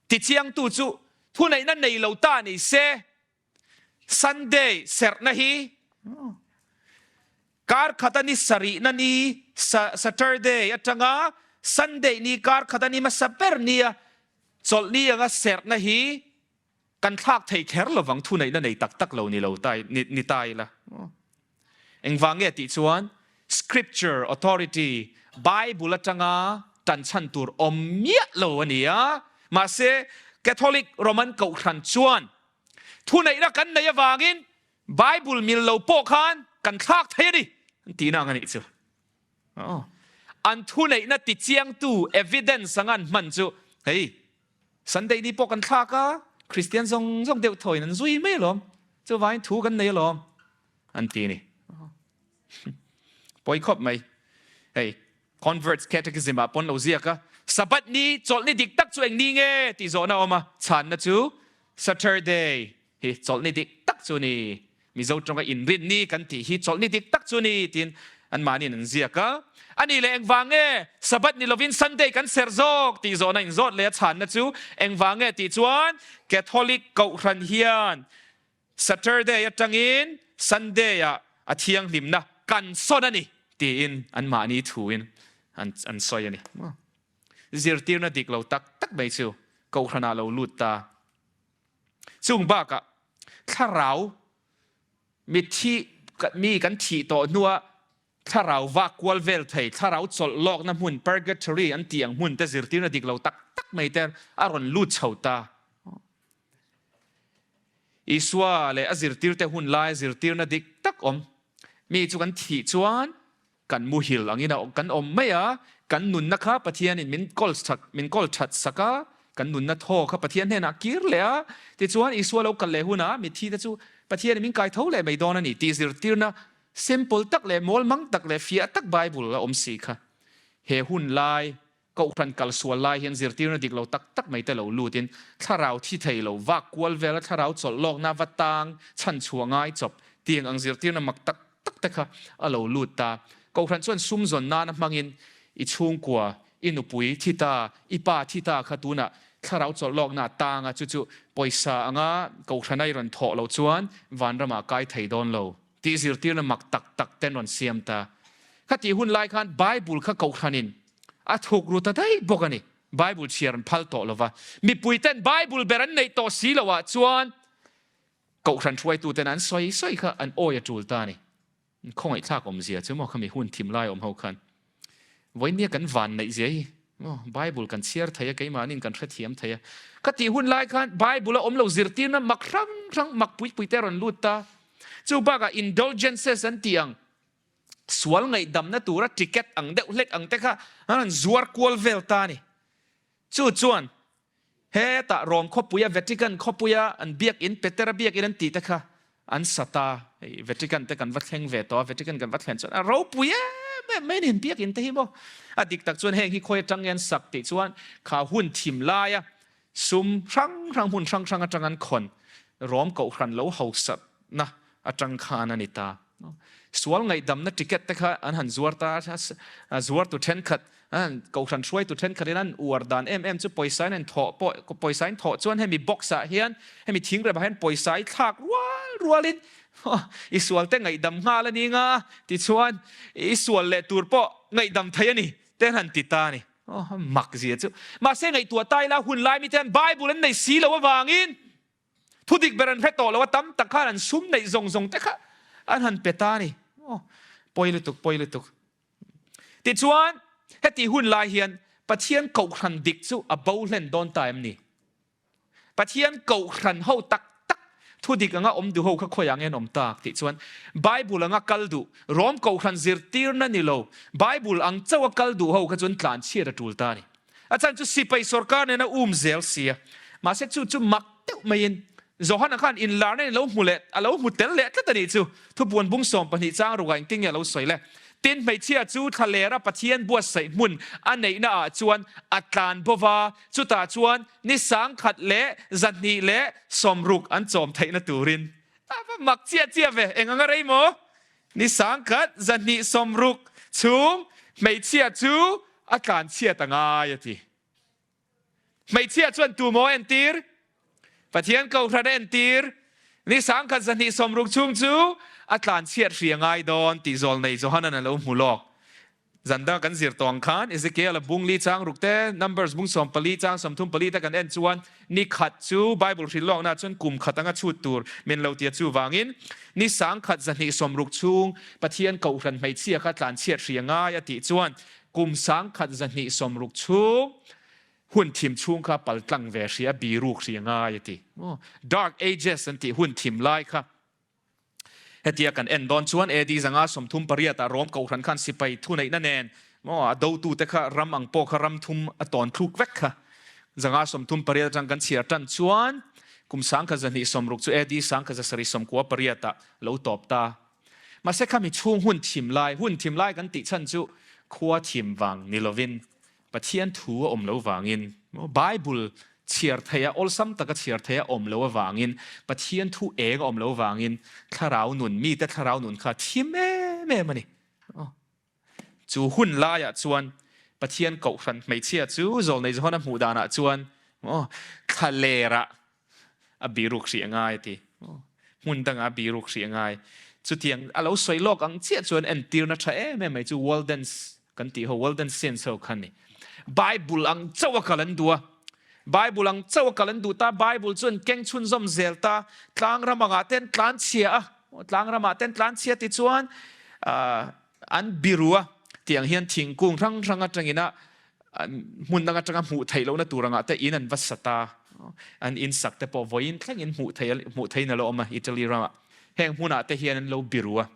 tichiangtu chu thuneihna nei lo ta ni se. Sunday serhna hi kar khata ni sarihna ni Saturday atanga Sunday ni kar khata ni hmasa ber nia chawlhni anga serhna hi kan thlak thei kher lovang thuneihna nei tak tak lo ni lo ta ni ta ila. Engvang nge tih chuan Scripture authority Bible atanga tan chhan tur awm miah lo a ni a, mahse Catholic Roman Kohhran chuan Thuneihna kan neih avangin Bible mil lo pawh khan kan thlak thei a ni an tihna ang a nih chu. an thuneihna tichiangtu evidence anga an hman chu hei Sunday ni pawh kan thlak a, Kristian zawng zawng deuh thawiin an zui mai alawm, chuvangin thu kan nei alawm an ti a ni. Pawi khawp mai. Hei Converts Catechism ah pawn lo ziak a, Sabbath ni chawlhni dik tak chu eng ni nge tih zawhna a awm a, chhanna chu Saturday hi chawlhni dik tak chu ni, Mizo tawnga inrin ni kan tih hi chawlhni dik tak chu ni tiin anmahniin an ziak a. A nih leh engvang nge Sabbath ni lovin Sunday kan serh zawk tih zawhna inzawt leh a chhanna chu engvang nge tih chuan Catholic Kohhran hian Saturday atangin Sunday ah a thianghlimna kan sawn a ni tiin anmahni thuin an sawi a ni. Zirtirna dik lo tak tak mai chu Kohhranah lo lut ta. Chung bakah thlarau mithi mi kan thih tawh hnua thlarau vak kual vel thei, thlarau chawlh lawkna hmun purgatory an tih ang hmun te zirtirna dik lo tak tak mai te a rawn lut chho ta. Isua leh a zirtirte hun laia zirtirna dik tak awm mi chu kan thih chuan Kan muhil angin a kan awm mai a, kan nunna kha Pathianin min kawl that min kawl that sak a, kan nunna thaw kha Pathian hnenah kir leh a, tichuan Isua lo kal leh hunah mitthi te chu Pathianin min kai tho leh mai dawn a ni tih zirtirna simple tak leh mawlmang tak leh fiah tak Bible a awm si kha. He hun lai Kohhran kal sual lai hian zirtirna dik lo tak tak mai te lo lutin thlarau thi thei lo vak kual vela thlarau chawlh lawkna va tang chhan chhuah ngai chawp tiang ang zirtirna mak tak tak te kha a lo lut ta. Kohhran chuan sum zawn nana hmangin i chhungkua, i nupui thi ta, i pa thi ta kha tunah thlarau chawlh lawkna a tang a, chu chu pawisa anga kohhrana i rawn thawh loh chuan vanramah kai thei dawn lo. Tih zirtirna mak tak tak ten rawn siam ta. Khatih hun lai khan Bible kha kohhranin a thuk ru ta daih bawk a ni. Bible chhiar an phal tawh lova. Mipui ten Bible ber an neih tawh si loh ah chuan kohhran hruaitu ten an sawi sawi kha an awi a tul ta a ni. Khawngaihthlak awmzia chu maw khami hun thim lai awm ho khan Vawinia kan van neih zia hi maw Bible kan chhiar thei a, keimahniin kan hrethiam thei a. Khatih hun lai khan Bible a awm lo zirtirna mak hrang hrang mak pui pui te a rawn lut ta. Chu bakah indulgences an tih ang, sual ngaihdamna tura ticket ang deuh hlek ang te kha an rawn zuar kual vel ta a ni. Chu chuan hetah Rome khawpuia Vatican khawpuia an biakin Petera biakin an tih te kha an sa ta. Hei Vatican te kan va thleng ve tawh a, Vatican kan va thlen chuan a ropui em em mai a ni an biakin te hi maw. A dik tak chuan heng hi khawi atang nge an sak tih chuan kha hun thim laia Sum hrang hrang hmun hrang hrang atang an khawn Rom Kohhran lo hausatna atang khan a ni ta. Sual ngaihdamna ticket te kha an han zuar ta a, zuartu thenkhat, Kohhran hruaitu thenkhatin an uar dan em em chu pawisa in an thawh pawh, pawisa in thawh chuan hemi box ah hian, hemi thingrem ah hian pawisa i thlak rual rualin i sual te ngaihdam nghal a ni nga tichuan i sual leh tur pawh ngaihdam thei a ni te an han ti ta a ni. Aw, mak zia chu. Mahse ngaihtuah ta ila hun lai mite hian Bible an nei si lo avangin thu dik ber an hre tawh lo a, tam tak khan an sum neih zawng zawng te kha an han pe ta a ni. Aw, pawi lutuk, pawi lutuk. Tichuan, heti hun lai hian Pathian kohhran dik chu a bo hlen dawn ta em ni? Pathian kohhran ho tak tak thu dik anga awm duh ho kha khawiah nge an awm tak tih chuan Bible anga kal duh, Rom kohhran zirtirna ni lo, Bible ang chauh a kal duh ho kha chuan tlan chhiat a tul ta a ni. A chhan chu sipai sorkar nena um zel si a. Mahse chu chu mak deuh maiin Johana khan inlarna in lo hmu leh a lo hmu tel leh tlat a nih chu. Thupuan bung 12 chang rukah engtin nge a lo sawi le? Tin, hmeichhia chu thlalera Pathian buatsaih hmun a neihna ah chuan a tlan bo va, chutah chuan ni 1000 leh 200 leh 60 an chawm theihna turin a va mak chiah chiah ve. Eng anga rei maw? Ni 1000 200 60 chhung hmeichhia chu a tlan chhiat a ngai a ti. Hmeichhia chuan tu maw a entir? Pathian Kohhran a entir. Ni 1000 200 60 chhung chu a tlan chhiat hri a ngai dawn tih zawlnei Johanan a lo hmu lawk. Zan danga kan zir tawh ang khan Ezekiel a bung li chang ruk te, Numbers bung 14 chang 34 te kan en chuan ni khat chu Bible hrilh lawkna chuan kum khat anga chhut tur min lo tia chuvangin ni 1000 200 60 chhung Pathian Kohhran hmeichhia kha tlan chhiat hri a ngai a tih chuan Kum 1000 200 60 chhung hun thim chhung kha paltlang ve hria, biruk hria ngai a ti. Dark Ages an tih hun thim lai kha hetia kan en dawn chuan AD 538 ah Rom Kohhran khan sipai thuneihna nen Maw a dotute kha ram ang pawh kha ram thum a tawn thluk vek kha. 538 atang kan chhiar tan chuan kum 1260 chu AD 1798 ah lo tawp ta. Mahse khami chhung hun thim lai, hun thim lai kan tih chhan chu khua thim vang ni lovin Pathian thu a awm lo vangin, Bible chhiar theia awlsam taka chhiar theia awm lo avangin, Pathian thu eng a awm lo vangin thlarau nun, mite thlarau nun kha thim em em a ni. Chu hun laiah chuan Pathian kohhran hmeichhia chu Zawlnei Johana hmuh danah chuan thlalerah a biruk hrih a ngai a ti. Hmun dangah a biruk hrih a ngai. Chutiang a lo sawi lawk ang chiah chuan entirna tha em em mai chu Waldens kan tih ho, Waldensians ho kha a ni. Bible ang chauh a kal an duh a. Bible ang chauh a kal an duh ta, Bible chu an keng chhunzawm zel ta, tlang ram angah te an tlan chhia a, tlang ramah te an tlan chhia tichuan an biru a, tiang hian thingkung hrang hrang atangin a hmun dang atanga hmuh theih lohna tur angah te in an va sa ta, an in sak te pawh vawiin thlengin hmuh theih hmuh theihin a lo awm a Italy ramah. Heng hmunah te hian an lo biru a,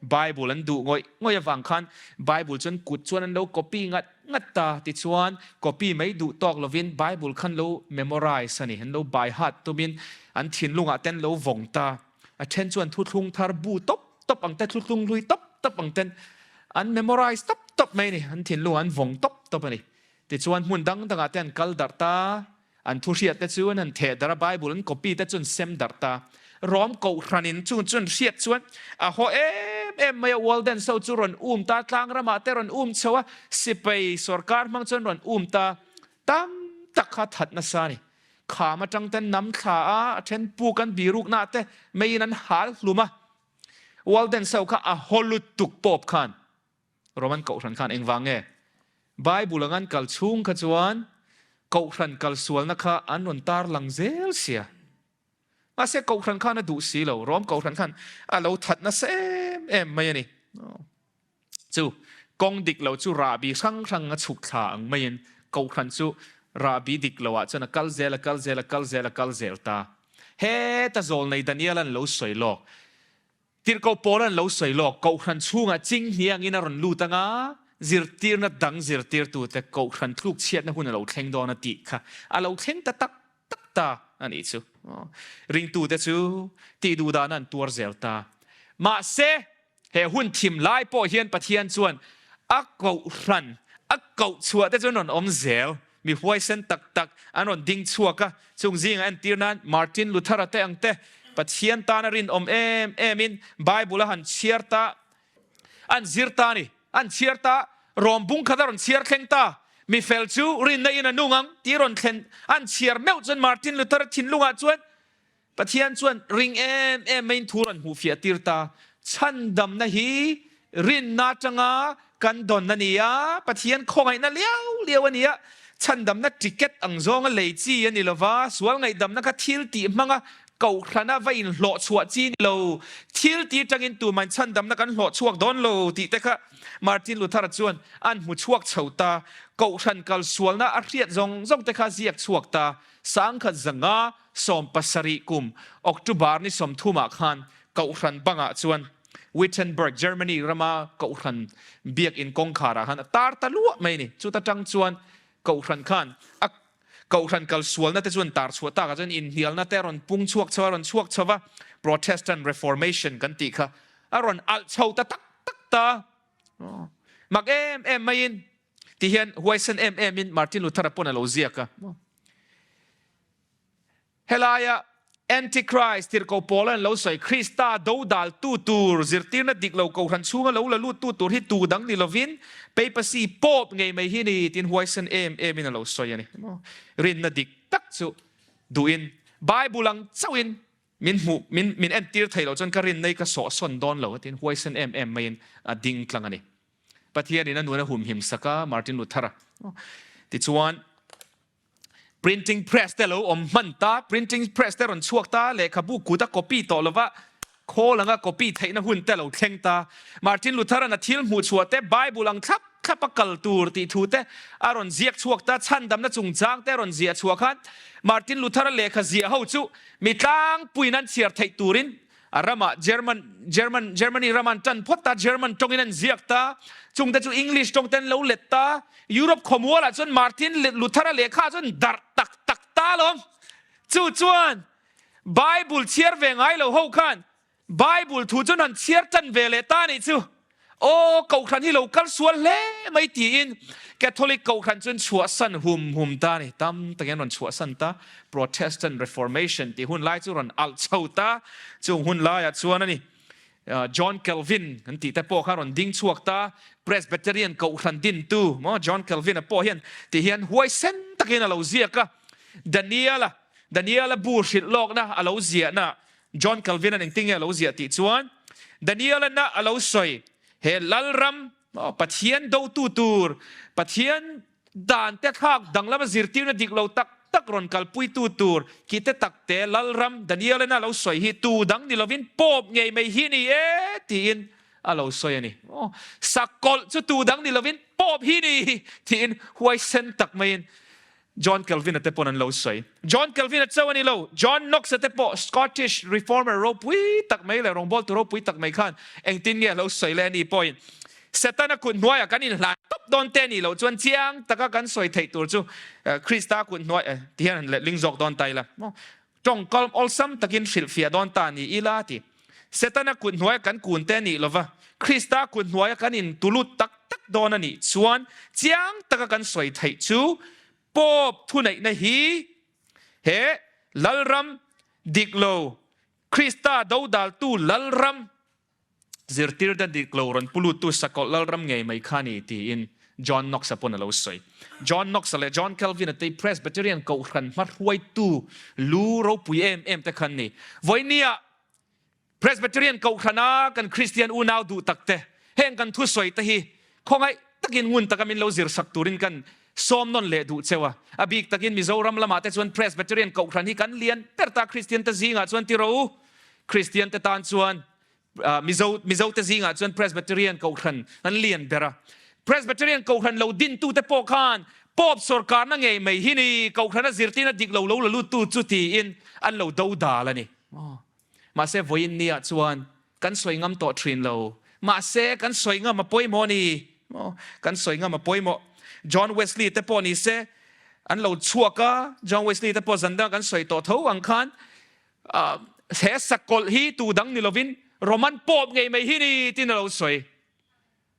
Bible an duh ngawih ngawih avang khan Bible chuan kut chuan an lo copy ngat ngat ta. Tichuan copy mai duh tawk lovin Bible khan lo memorize a ni, an lo by heart tumin an thinlungah te an lo vawng ta. A then chuan thuthlung thar bu tawp tawp ang te, thuthlung hlui tawp tawp ang ten an memorize tawp tawp mai a ni, an thinlungah an vawng tawp tawp a ni. Tichuan hmun dang dangah te an kal darh ta. An thu hriat te chu an han theh darh a, Bible an copy te chu an sem darh ta. Rom kohhranin chung chu an hriat chuan a haw em em mai a, Walden so chu rawn um ta, tlang ramah te rawn um chho a, sipai sorkar hmang chuan rawn um ta. Tam tak kha that nasa a ni. Kham atang ten nam thla a, a then puk an birukna te meiin an hal hlum a. Walden so kha a haw lutuk pawp khan. Roman Kohhran khan engvang nge Bible ang an kal chhung kha chuan Kohhran kal sualna kha an rawn tar lang zel sia. Mahse Kohhran khan a duh si lo, Rom Kohhran khan a lo that nasa em em mai a ni. Chu kawng dik lo chu rahbi hrang hrang a chhuk thla ang maiin Kohhran chu rahbi dik lo ah chuan a kal zel a kal zel a kal zel a kal zel ta. Heta zawlnei Daniel an lo sawi lawk. Tirhkoh pawl an lo sawi lawk, Kohhran chhungah ching hniangin a rawn lut anga, zirtirna dang zirtirtute Kohhran tluk chhiatna hun a lo thleng dawn a tih kha a lo thleng ta tak tak ta a nih chu. Ringtute chu tih duh dahna an tuar zel ta. Mahse, he hun thim lai pawh hian Pathian chuan a Kohhran a koh chhuah te chu an rawn awm zel. Mi huaisen tak tak an rawn ding chhuak a, chung zingah entir nan Martin Luther-a te ang te, Pathian tana rinawm em emin Bible a han chhiar ta, an zir ta a ni. An chhiar ta, rawm bung khat a rawn chhiar thleng ta, mi fel chu rinna in a nung ang tih rawn thlen an chhiar meuh chuan Martin Luther-a thinlungah chuan Pathian chuan ring em em maiin thu rawn hmuh fiah tir ta. Chhandamna hi rinna atanga kan dawn a ni a, Pathian khawngaihna liau liau a ni a, chhandamna ticket ang zawnga lei chi a ni lo va, sual ngaihdamna kha thil tih hmanga kohhrana va inhlawh chhuah chi ni lo, thil tih atangin tumain chhandamna kan hlawh chhuak dawn lo tih te kha Martin Luther-a chuan an hmu chhuak chho ta. Kohhran kalsualna a hriat zawng zawng te kha a ziak chhuak ta. 1500 17 kum October ni 30 ah khan Kohhran bangah chuan Wittenberg, Germany rama Kohhran biakinn kawngkhar ah khan a tar ta luah mai a ni. Chuta tang chuan Kohhran khan a Kohhran kal sualna te chuan tar chhuah takah chuan inhnialna te a rawn pung chhuak chho a, a rawn chhuak chho va, Protestant Reformation kan tih kha a rawn alh chho ta tak tak ta. Mak em em maiin ti hian huaisen em emin Martin Luther-a pawn a lo ziak a. Helaia Antichrist, tirhkoh Paula an lo sawi, Krista dodaltu tur, zirtirna dik lo kohhran chhunga lo la luttu tur hi tu dang ni lovin Papacy, Pope, ngei mai hi ni tiin huaisen em emin a lo sawi a ni. Rinna dik tak chu duhin Bible ang chauhin min hmuh, min min entir thei lo chuan ka rinna hi ka sawhsawn dawn lo tiin huaisen em em maiin a ding tlang a ni. Pathianin a nun a humhim sak a, Martin Luther-a. Tichuan, Printing press te lo awm hman ta, printing press te rawn chhuak ta, lehkhabu kut a copy tawh lova khawl anga copy theihna hun te lo thleng ta. Martin Luther-a'n a thil hmuh chhuah te Bible ang thlap thlap a kal tur tih thu te a rawn ziak chhuak ta, chhandamna chungchang te a rawn ziah chhuah khan Martin Luther-a lehkha ziah ho chu mi tlangpuiin an chhiar theih turin. A ramah German, German, Germany rama an ṭan phawt ta, German ṭawngin an ziak ta, chungte chu English ṭawng te an lo let ta. Europe khawmualah chuan Martin Luther-a lehkha chuan darh tak tak ta alawm. Chu chuan Bible chhiar ve ngai lo ho khan Bible thu chuan han chhiar ṭan ve leh ta nih chu. Aw, Kohhran hi lo kal sual hle mai tiin Catholic Kohhran chuan chhuahsan hum hum ta a ni. Tam takin an rawn chhuahsan ta. Protestant Reformation tih hun lai chu rawn alh chho ta. Chung hun laiah chuan a ni. John Calvin an tih te pawh kha rawn ding chhuak ta. Presbyterian Kohhran dintu maw John Calvin-a pawh hian ti hian huaisen takin a lo ziak a. Daniel-a, Daniel-a bu hrilh lawkna a lo ziahna John Calvin-a'n engtin nge a lo ziah tih chuan, Daniel-a a lo sawi, he Lalram, Pathian dotu tur, Pathian dan te thlak danglama zirtirna dik lo tak tak rawn kalpuitu tur ki te tak te Lalram Daniel-a a lo sawi hi tu dang ni lovin Pope ngei mai hi ni e tiin a lo sawi a ni. Sakawlh chu tu dang ni lovin Pope hi ni tiin huaisen tak maiin John Calvin-a te pawn an lo sawi. John Calvin-a chauh a ni lo, John Knox-a te pawh Scottish Reformer ropui tak mai leh rawngbawltu ropui tak mai khan engtin nge a lo sawi leh a ni pawhin Setana kut hnuaiah kan inhlan tawp dawn te a nih loh chuan chiang taka kan sawi theih tur chu Krista kut hnuai ti hian han letling zawk dawn ta ila maw? Tawngkalm awlsam takin hrilhfiah dawn ta ni ila ti. Setana kut hnuaia kan kun te a nih lova, Krista kut hnuaia kan intulut tak tak dawn a nih chuan chiang taka kan sawi theih chu Pope thuneihna hi he Lalram dik lo, Krista dodaltu Lalram, Zirtir te dik lo rawn pu luttu sakawlh lalram ngei mai kha ni tiin John Knox-a pawn a lo sawi. John Knox-a leh John Calvin-a te Presbyterian Kohhran hmahruaitu lu ropui em em te khan ni. Vawinia Presbyterian Kohhrana kan Kristian unau duh tak te heng kan thusawi te hi khawngaih takin ngun taka min lo zirsak turin kan sawm nawn leh duh cheu a. A bik takin Mizoram lamah te chuan Presbyterian Kohhran hi kan lian ber ta Kristian te zingah chuan ti rawh u. Kristian te tan chuan Mizo Mizo te zingah chuan Presbyterian Kohhran an lian ber a. Presbyterian Kohhran lo dintu te pawh khan Pope sawrkarna ngei mai hi ni Kohhrana zirtirna dik lo lo la luttu chu tiin an lo do dal a ni. Mahse vawiin nia chuan kan sawi ngam tawh thin lo. Mahse kan sawi ngam a pawimawh a ni. Kan sawi ngam a pawimawh. John Wesley te pawh ni se an lo chhuak a, John Wesley te pawh zan dang kan sawi tawh tho ang khan he sakawlh hi tu dang ni lovin Roman Pope ngei mai hi ni tiin a lo sawi.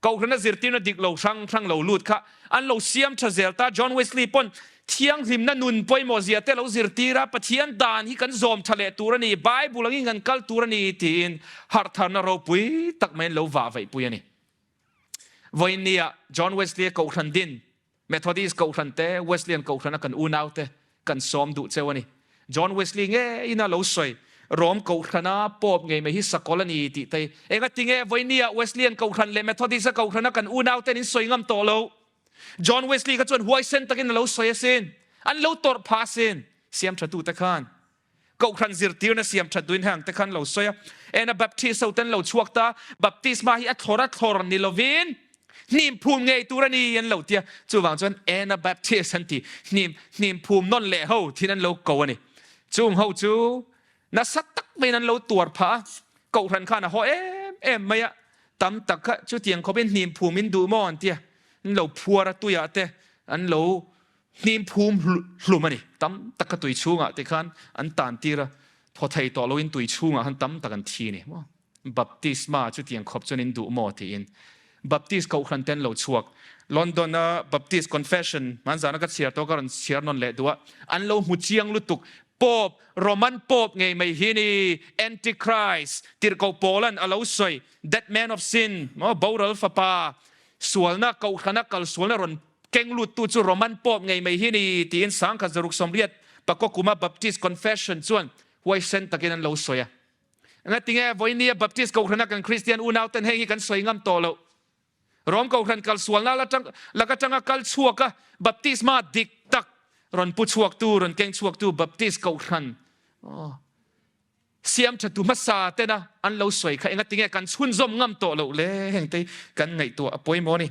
Kohhrana zirtirna dik lo hrang hrang lo lut kha an lo siam tha zel ta. John Wesley pawn thianghlimna nun pawimawh zia te lo zirtir a, Pathian dan hi kan zawm tha leh tur a ni, Bible angin kan kal tur a ni tiin harhtharna ropui tak mai an lo vah vaihpui a ni. Vawiinnia John Wesley-a kohhran din Methodist Kohhran te, Wesleyan Kohhrana kan unau te kan sawm duh cheu a ni. John Wesley ngeiin a lo sawi, Rom Kohhrana Pope ngei mai hi sakawlh a ni tih te. Engati nge vawinia Wesleyan Kohhran leh Methodist-a Kohhrana kan unau ten in sawi ngam tawh lo? John Wesley kha chuan huaisen takin a lo sawi asin. An lo tawrh phah asin. Siamthatute khan Kohhran zirtirna siam that duhin heng te khan lo sawi a, Anabaptist ho ten lo chhuak ta, baptisma hi a thlawr a thlawr ni lovin hnim phum ngei tur a ni an lo ti a, chuvang chuan Anabaptist an ti, hnim hnim phum nawn leh ho thin an lo ko a ni. Chung ho chu nasa tak maiin an lo tuar phah a, Kohhran khan a haw em em mai a, tam tak kha chutiang khawpin hnim phum in duh maw an ti a, an lo phuar a tuiah te an lo Hnim phum hlum a ni. Tam tak kha tui chhungah te khan an tan tir a, thaw thei tawh loin tui chhungah khan tam tak an thi a ni maw. Baptisma chutiang khawp chuan in duh maw tiin Baptist Kohhran te an lo chhuak. London a Baptist Confession hmanzana ka chhiar tawh ka rawn chhiar nawn leh duh a, an lo hmu chiang lutuk. Pope, Roman Pope ngei mai hi ni, Antichrist, tirhkoh Paula'n a lo sawi, that man of sin, maw, boral fapa, sualna, Kohhrana kalsualna rawn Keng luttu chu Roman Pope ngei mai hi ni tiin sangkhat zaruk sawmriat pakua kuma Baptist Confession chuan huaisen takin an lo sawi a. Engatinge vawinia Baptist Kohhrana kan Kristian unauten heng hi kan sawi ngam tawh loh? Rom Kohhran kalsualna lak atanga kal chhuak a baptisma dik tak rawn pu chhuaktu, rawn keng chhuaktu Baptist Kohhran siam thatu hmasa tena an lo sawi kha engatinge kan chhunzawm ngam tawh loh le? Hengte kan ngaihtuah a pawimawh a ni.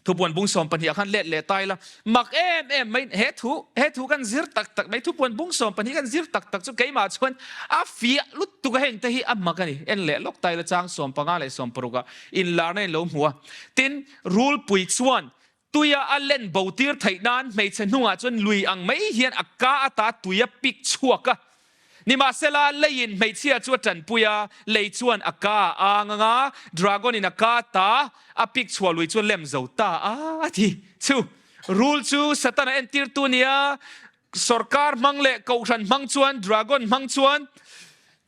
Thupuan bung 12 ah khan let leh ta ila, mak em em mai he thu, he thu kan zir tak tak mai, thupuan bung 12 kan zir tak tak chu keimah chuan a fiah lutuk a heng te hi a mak a ni. En leh lawk ta ila chang 15 leh 16 ah inlarna in lo hmu a. Tin, rulpui chuan tuia a len bo tir theih nan hmeichhe hnungah chuan lui ang mai hian a ka ata tui a pik chhuak a. Nimahsela, leiin hmeichhia chu a tanpui a, lei chuan a ka a ang ang a, dragon-in a ka ta a pik chhuah lui chu a lem zo ta a, a ti. Chu rul chu Satana entirtu a ni a, sawrkar hmang leh kohhran hmang chuan, dragon hmang chuan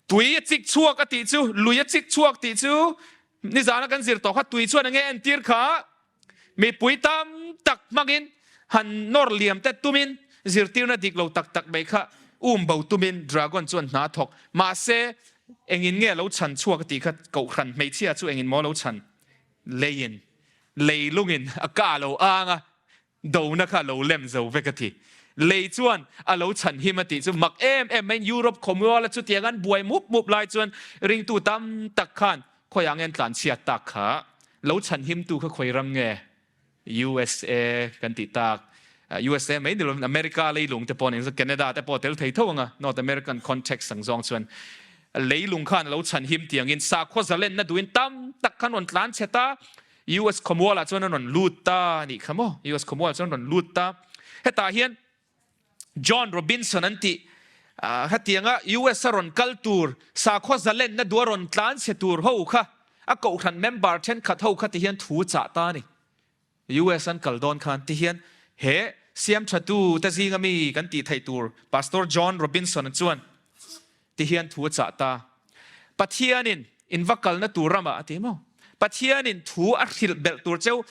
tui a chik chhuak a tih chu, lui a chik chhuak tih chu nizana kan zir tawh kha tui chuan enge entir kha? Mipui tam tak hmangin han nawr liam te tumin zirtirna dik lo tak tak mai kha um bo tumin Dragon chuan hna thawk. Mahse, engin nge lo chhan chhuak a tih kha kohhran hmeichhia chu engin maw lo chhan? Leiin, leilungin a ka lo ang a, dona kha lo lem zo vek a ti. Lei chuan a lo chhan him a tih chu mak em em maiin Europe khawmuala chutiang an buai mup mup lai chuan ringtu tam tak khan Khawiah nge an tlanchhiat tak kha? Lo chhanhimtu kha khawi ram nge? USA kan tih tak. USA mai ni lovin America leilung te pawh nen Canada te pawh tel thei tho ang a, North American context ang zawng chuan leilung khan lo chhanhim tiangin sakhaw zalenna duhin tam tak khan rawn tlan chhe ta. US khawmualah chuan an rawn lut ta a nih kha maw? US khawmualah chuan an rawn lut ta. Hetah hian John Robinson an tih hetianga US a rawn kal tur, sakhaw zalenna duh a rawn tlan chhe tur ho kha a kohhran member thenkhat ho kha tihian thu chah ta a ni. US an kal dawn khan tihian he siamthatu te zinga mi kan tih theih tur Pastor John Robinson chuan tihian thu a chah ta. Pathianin in va kalna tur ramah a ti maw? Pathianin thu a hrilh belh tur cheu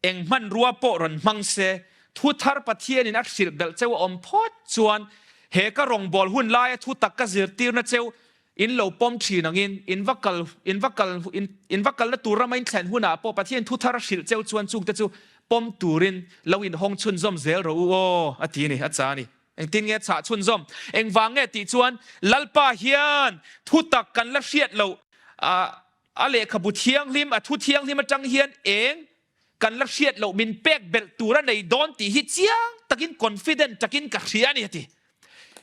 Eng hmanrua pawh rawn hmang se, thu thar Pathianin a hrilh belh cheu a awm phawt chuan he ka rawngbâwl hun laia thu tak ka zirtirna cheu in lo pawm ṭhin angin in va kal in va kal in va kalna tur rama in thlen hunah pawh Pathian thu thar a hrilh cheu chuan chungte chu pawm turin lo inhawng chhunzawm zel rawh u aw, a ti a ni, a cha a ni. Engtin nge chah chhunzawm? Engvang nge tih chuan Lalpa hian thu tak kan la hriat loh a A lehkhabu thianghlim, a thu thianghlim atang hian eng kan la hriat loh min pek belh tur a nei dawn tih hi chiang takin confident takin ka hria a ni a ti.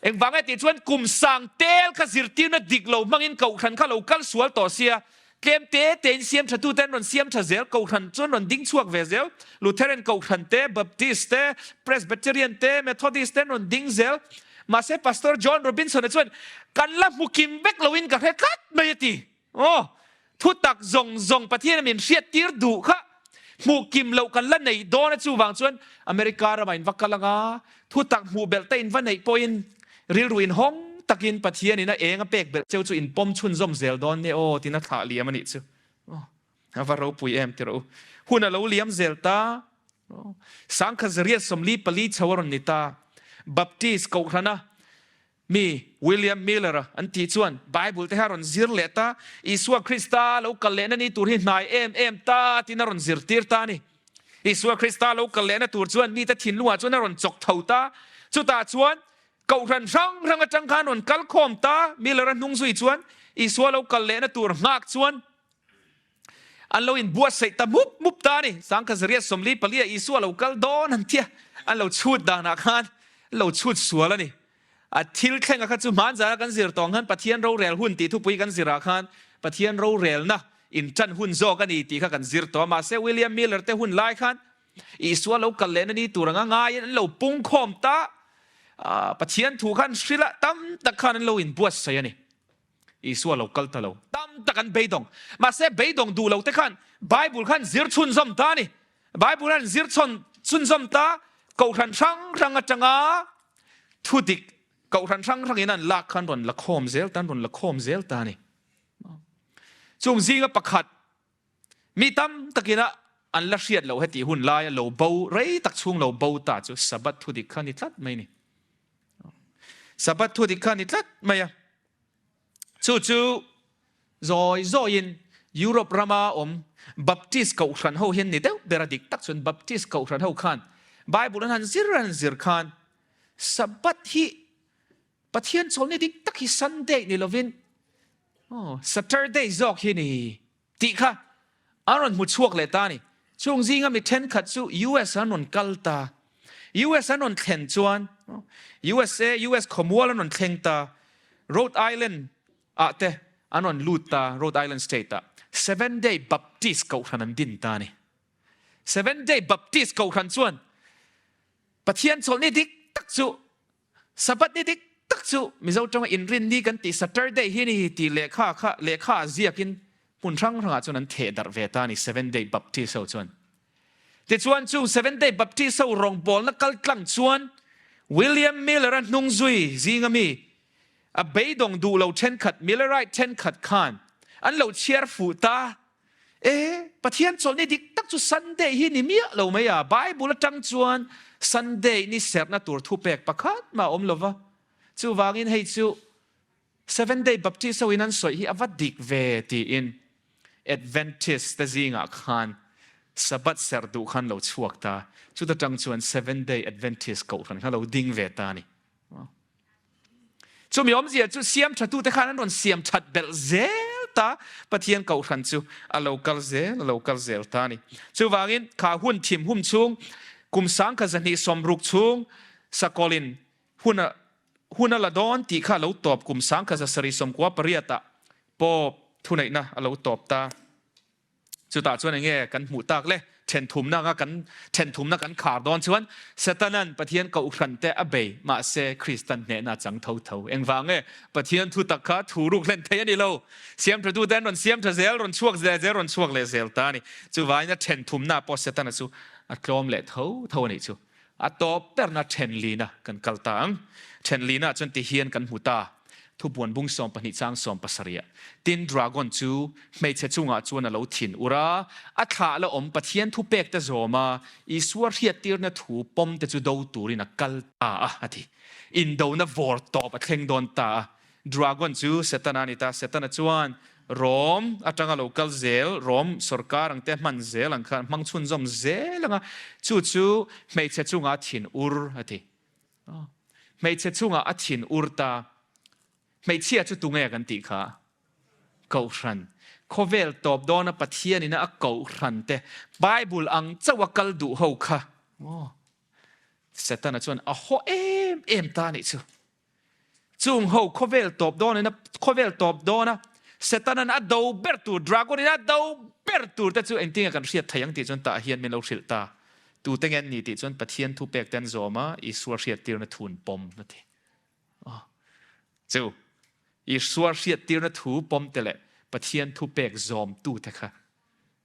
Engvang nge tih chuan kum sang tel kha zirtirna dik lo hmangin kohhran kha lo kal sual tawh sia, tlem te tein siam tha tute an rawn siam tha zel, kohhran chuan rawn ding chhuak ve zel, Lutheran kohhran te, Baptist te, Presbyterian te, Methodist te an rawn ding zel. Mahse Pastor John Robinson-a chuan kan la hmu kim vek loin ka hre tlat mai a ti. Aw, thu tak zawng zawng Pathian a min hriattir duh kha hmuh kim loh kan la neih dawn a, chuvang chuan America ramah in va kal ang a, thu tak hmuh belh te in va neih pawhin rilru in hawng takin Pathian in a eng a pek belh cheu chu in pawm chhunzawm zel dawn nia aw tiin a thlah liam a nih chu. Aw, a va ropui em ti rawh u. Hun a lo liam zel ta, sangkhat zariat 44 chho a rawn ni ta, Baptist kohhrana Mi William Miller-a an tih chuan Bible te kha a rawn zir leh ta, Isua Krista lo kal lehna ni tur hi hnai em em ta tiin a rawn zirtir ta a ni. Isua Krista lo kal lehna tur chuan mite thinlungah chuan a rawn chawk tho ta. Chutah chuan kohhran hrang hrang atang khan rawn kal khawm ta. Miller-a hnung zui chuan Isua lo kal lehna tur nghak chuan An lo inbuatsaih ta mup mup ta a ni. Sangkha zariat 44 ah Isua lo kal dawn an tia, an lo chhut danah khan an lo chhut sual a ni. A thil thlenga kha chu hmanzana kan zir tawng khan Pathian rorel hun tih thupui kan zirah khan Pathian rorelna intan hun zawk a ni tih kha kan zir tawh a. Mahse William Miller te hun lai khan Isua lo kal lehna ni tur anga ngaiin an lo pungkhawm ta. Pathian thu khan hrilh a, tam tak khan an lo inbuatsaih a ni. Isua lo kal ta lo. Tam tak an beidawng. Mahse beidawng duh lo te khan Bible khan zir chhunzawm ta a ni. Bible an zir chhawn chhunzawm ta kohhran hrang hrang atanga thu dik kohhran hrang hrangin an lak khan rawn la khawm zel ta an rawn la khawm zel ta a ni. Chung zinga pakhat mi tam takina an la hriat loh heti hun laia lo bo rei tak chhung lo bo ta chu Sabbath thu dik kha ni tlat mai ni. Sabbath thu dik kha ni tlat mai a. Chu chu zawi zawiin Europe rama awm Baptist kohhran ho hian ni deuh ber a dik tak chuan Baptist kohhran ho khan Bible an han zir an zir khan Sabbath hi Pathian chawlhni dik tak hi Sunday ni lovin Saturday zawk hi ni tih kha an rawn hmu chhuak leh ta a ni. Chung zinga mi thenkhat chu US an rawn kal ta. US an rawn thlen chuan USA, US khawmual an rawn thleng ta. Rhode Island ah te an rawn lut ta, Rhode Island state ah. Seventh Day Baptist kohhran an din ta a ni. Seventh Day Baptist kohhran chuan Pathian chawlhni dik tak chu Sabbath ni dik tak chu Mizo tawnga inrinni kan tih Saturday hi ni tih lehkha kha lehkha ah ziakin hmun hrang hrangah chuan an theh darh ve ta a ni Seventh Day Baptist ho chuan. Tichuan chung Seventh Day Baptist ho rawngbawlna kal tlang chuan William Miller-a hnung zui zinga mi a beidawng duh lo thenkhat Millerite thenkhat khan an lo chhiar fuh ta. E, Pathian chawlhni dik tak chu Sunday hi ni miah lo mai a, Bible atang chuan Sunday ni serhna tur thupek pakhat mah a awm lo va, chuvangin hei chu Seventh Day Baptist ho in an sawi hi a va dik ve tiin Adventist te zingah khan Sabbath serh duh khan lo chhuak ta, chuta tang chuan Seventh Day Adventist kohhran kha lo ding ve ta a ni. Chumi awmzia chu siam thatute khan an rawn siam that belh zel ta, Pathian kohhran chu a lo kal zel, a lo kal zel ta a ni. Chuvangin kha hun thim hum chhung, kum sangkhat zahnih sawmruk chhung sakawlin hun a hun a la dawn tih kha a lo tawp kum sangkhat zasarih sawmkua pariatah Pope thuneihna a lo tawp ta. Chutah chuan enge kan hmuh tak le? Thenthumna anga kan thenthumna kan khar dawn chuan Satanan Pathian kohhran te a bei, mahse Kristan hnehna a chang tho tho. Engvang nge? Pathian thu tak kha thu ruk hlen thei a ni lo. Siamthatute an rawn siam tha zel, rawn chhuak zel zel, rawn chhuak leh zel ta a ni. Chuvangin a thenthumna pawh Setana chu a tlawm leh tho tho a nih chu. A tawp berna thenlina kan kal ta ang. Thenlina chuan tihian kan hmu ta. Thupuan bung 12 chang 17 ah, Tin, dragon chu hmeichhe chungah chuan a lo thin ur a, a thlah la awm Pathian thupek te zawm a, Isua hriattirna thu pawm te chu do turin a kal ta a, a ti. Indona vawr tawp a thleng dawn ta a. Dragon chu Setana a ni ta. Setana chuan Rom atanga lo kal zel, Rom sorkar ang te hman zel ang khan hmang chhunzawm zel ang a, chu chu hmeichhe chungah a thin ur, a ti. Hmeichhe chungah a thin ur ta. Hmeichhia chu tunge kan tih kha? Kohhran. Khawvel tawp dawna Pathianina a kohhran te Bible ang chauh a kal duh ho kha. Setana chuan a haw em em ta nih chu. Chung ho khawvel tawp dawnin a khawvel tawp dawna Setanan a do ber tur, dragon in a do ber tur te chu engtinge kan hriat thei ang tih chuan tah hian min lo hrilh ta. Tute nge an ni tih chuan Pathian thu pek te an zawm a, Isua hriattirna thu an pawm a ti. Aw. Chu Isua hriattirna thu pawm te leh Pathian thu pek zawmtu te kha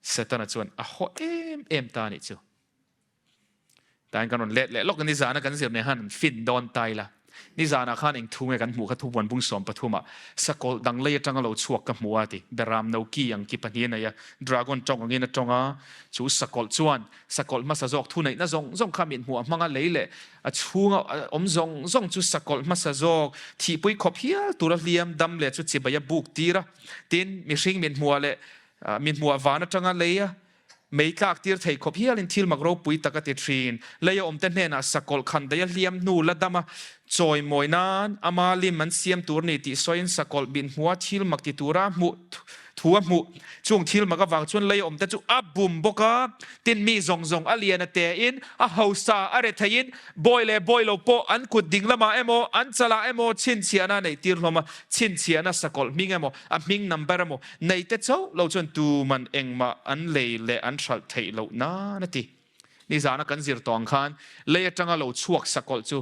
Setana chuan a haw em em ta a nih chu. Tain kan rawn let leh lawk a, nizana kan zir nen khan an fin dawn ta ila. Nizanah khan eng thu nge kan hmuh kha thupuan bung 13 ah sakawlh dang lei atanga lo chhuak ka hmu a ti. Beram no ki ang ki pahnih a nei a, dragon tawng angin a tawng a, chu sakawlh chuan sakawlh hmasa zawk thu neihna zawng zawng kha mit hmuh a hmang a, lei leh a chhunga awm zawng zawng chu sakawlh hmasa zawk thihpui khawp hial tura hliam dam leh chu chibai a buk tir a. Tin, mihring mit hmuh leh mit hmuh van atanga lei a Mei tlak tir thei khawp hialin thil mak ropui tak a ti thin. Lei a awmte hnenah sakawlh khan daih a hliam hnu la dam a chawi mawi nan ama lim an siam tur ni tih sawiin sakawlh bin hmua thil mak ti tura hmuh thu a hmuh. Chung thil mak avang chuan lei a awmte chu a bum bawk a, tin mi zawng zawng a lian a tein a hausa a re theiin bawi leh bawi lo pawh an kut ding lamah emaw an chalah emaw chhinchhiahna a neih tir hlawm a, chhinchhiahna sakawlh hming emaw a hming number emaw Neite chauh lo chuan tuman engmah an lei leh an hralh theih loh nan a ti. Nizana kan zir tawh ang khan lei atanga lo chhuak sakawlh chu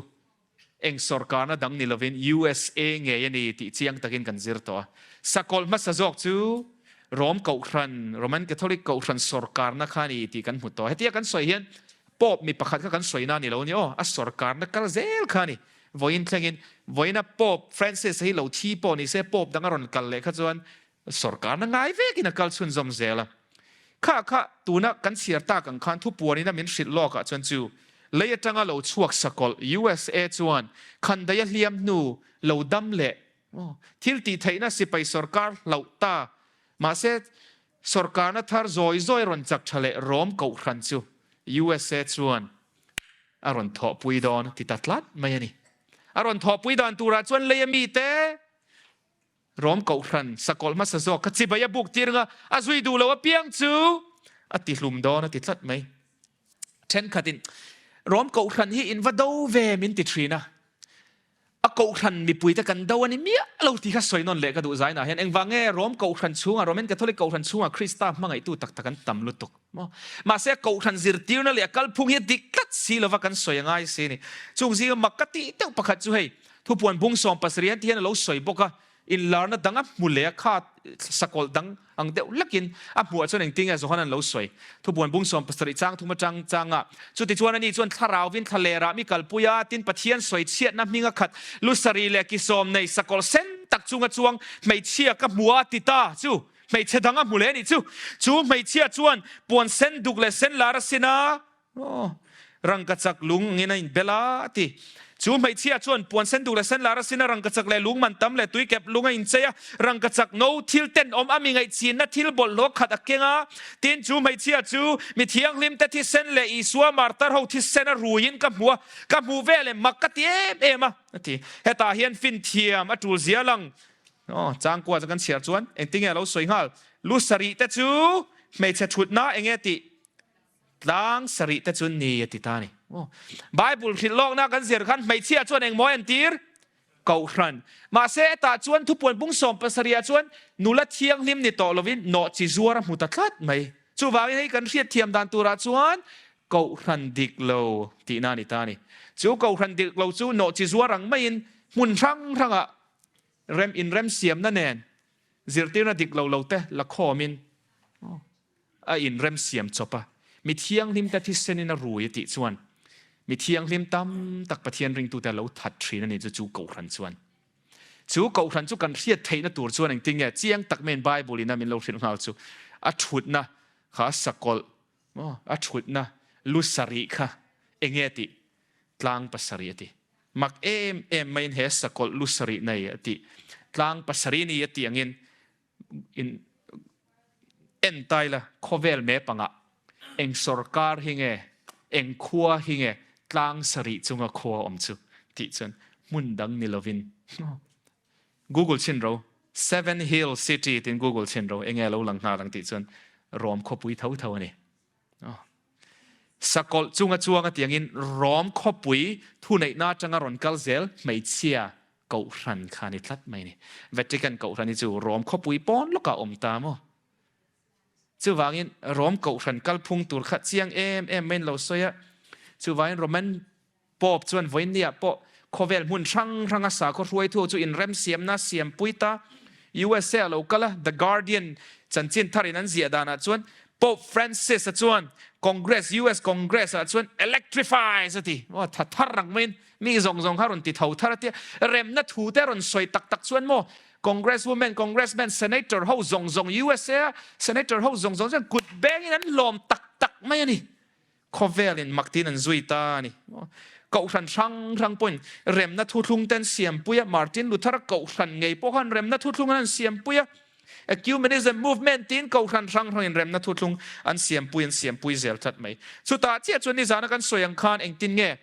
eng sawrkarna dang ni lovin USA ngei a ni tih chiang takin kan zir tawh a. Sakawlh hmasa zawk chu Rom Kohhran, Roman Catholic Kohhran sawrkarna kha a ni tih kan hmu tawh. Hetia kan sawi hian Pope mi pakhat kha kan sawina a ni lo a ni aw, a sawrkarna kal zel kha a ni. Vawiin thlengin vawiina Pope Francis hi lo thi pawh ni se Pope dang a rawn kal leh kha chuan sawrkarna ngai vekin a kal chhunzawm zel a. Kha kha tuna kan chhiar tak ang khan thupuanin a min hrilh lawk ah chuan chu lei atanga lo chhuak sakawlh USA chuan khandaih a hliam hnu lo dam leh thil tih theihna sipai sawrkar hlauh ta mahse sawrkarna thar zawi zawi rawn chak tha leh Rom kohhran chu USA chuan a rawn thawhpui dawn a ti ta tlat mai a ni. A rawn thawhpui dan turah chuan lei a mite Rom kohhran sakawlh hmasa zawk kha chibai a buk tir anga a zui duh lo apiang chu A tihlum dawn a ti tlat mai. Thenkhatin, Rom Kohhran hi in va do ve min ti thin a. A Kohhran mipuite kan do a ni miah lo tih kha sawi nawn leh ka duh zainah hian engvang nge Rom Kohhran chhungah, Roman Catholic Kohhran chhungah Krista hmangaihtu tak tak an tam lutuk maw? Mahse a Kohhran zirtirna leh a kalphung hi a dik tlat si lova kan sawi a ngai si a ni. Chung zinga mak ka tih deuh pakhat chu hei, thupuan bung 70 an ti hian a lo sawi bawk a, Inlarna dang a hmu leh a kha sakawlh dang ang deuh hlakin a hmuh ah chuan engtin nge Johan an lo sawi? Thubuan bung 70 chang thum atang chang a. Chutichuan ani chuan thlarauvin thlalerah mi kalpui a, tin Pathian sawi chhiatna hming a khat lusari leh kisawm nei sakawlh sen tak chunga chuang hmeichhia ka hmu a ti ta chu hmeichhe dang a hmu leh a nih chu. Chu hmeichhia chuan puan sen duk leh sen lar a sin a, Aw, rangkachak lung angin a inbel a, a ti. Chu hmeichhia chuan puan sen duk leh sen lar a sin a, rangkachak leh lung man tam leh tuikep lung a inchei a, rangkachak no thil tenawm a mi ngaihchinna thil bawlhhlawh khat a keng a. Tin, chu hmeichhia chu mi thianghlimte thisen leh Isua martar ho thisen a ruiin ka hmu a, ka hmuh ve leh mak ka ti em em a, a ti. Hetah hian finthiam a tul zia lang. Aw, changkua chu kan chhiar chuan engtinge a lo sawi nghal? Lu sarih te chu hmeichhe thutna enge tih? Tlang sarih te chu ni a ti ta a ni. Bible hrilh lawkna kan zir khan hmeichhia chuan engmaw a entir? Kohhran. Mahse hetah chuan thupuan bung 70 ah chuan nula thianghlim ni tawh lovin nawhchi zuar a hmu ta tlat mai. Chuvangin hei kan hriatthiam dan turah chuan kohhran dik lo tihna a ni ta a ni. Chu kohhran dik lo chu nawhchi zuar ang maiin hmun hrang hrangah rem inremsiamna nen zirtirna dik lo lo te la khawmin a inremsiam chawp a, mi thianghlimte thisenin a rui a tih chuan mi thianghlim tam tak Pathian ringtute a lo that thin a ni chu chu Kohhran chuan. Chu Kohhran chu kan hriat theihna tur chuan engtin nge chiang tak maiin Bible in a min lo hrilh nghal chu a thutna kha sakawlh maw a thutna lu sarih kha enge a tih tlang pasarih a ti. Mak em em maiin he sakawlh lu sarih nei a tih tlang pasarih ni a tih angin In en ta ila khawvel me pangah eng sorkar hi nge, eng khua hi nge tlang sarih chunga khua awm chu tih chuan hmun dang ni lovin Google chhin ro Seven Hill City tiin Google chhin ro enge a lo lang nghal ang tih chuan Rom khawpui tho tho a ni. Sakawlh chunga chuang a tiangin Rom khawpui thuneihna atanga rawn kal zel hmeichhia kohhran kha a ni tlat mai a ni. Vatican kohhran hi chu Rom khawpui pawn lawkah a awm ta maw? Chuvangin Rom kohhran kalphung tur kha chiang em em maiin lo sawi a. Chuvangin Roman Pope chuan vawiinniah pawh khawvel hmun hrang hranga sakhaw hruaithu chu inremsiamna siampui ta. USA a lo kal a, The Guardian chanchin tharin an ziah danah chuan Pope Francis-a chuan Congress, US Congress ah chuan electrifies a ti. Aw tha thar rang maiin mi zawng zawng kha rawn ti tho thar a tia. Remna thu te rawn sawi tak tak chuan maw Congresswoman, Congressman, Senator ho zawng zawng USA a Senator ho zawng zawng chuan kut bengin an lawm tak tak mai a ni. Khawvelin mak tiin an zui ta a ni. Kohhran hrang hrang pawhin remna thuthlung te an siampui a, Martin Luther-a kohhran ngei pawh khan remna thuthlung an siampui a, Ecumenism movement tiin kohhran hrang hrangin remna thuthlung an siampui an siampui zel tlat mai. Chutah chiah chuan nizana kan sawi ang khan engtin nge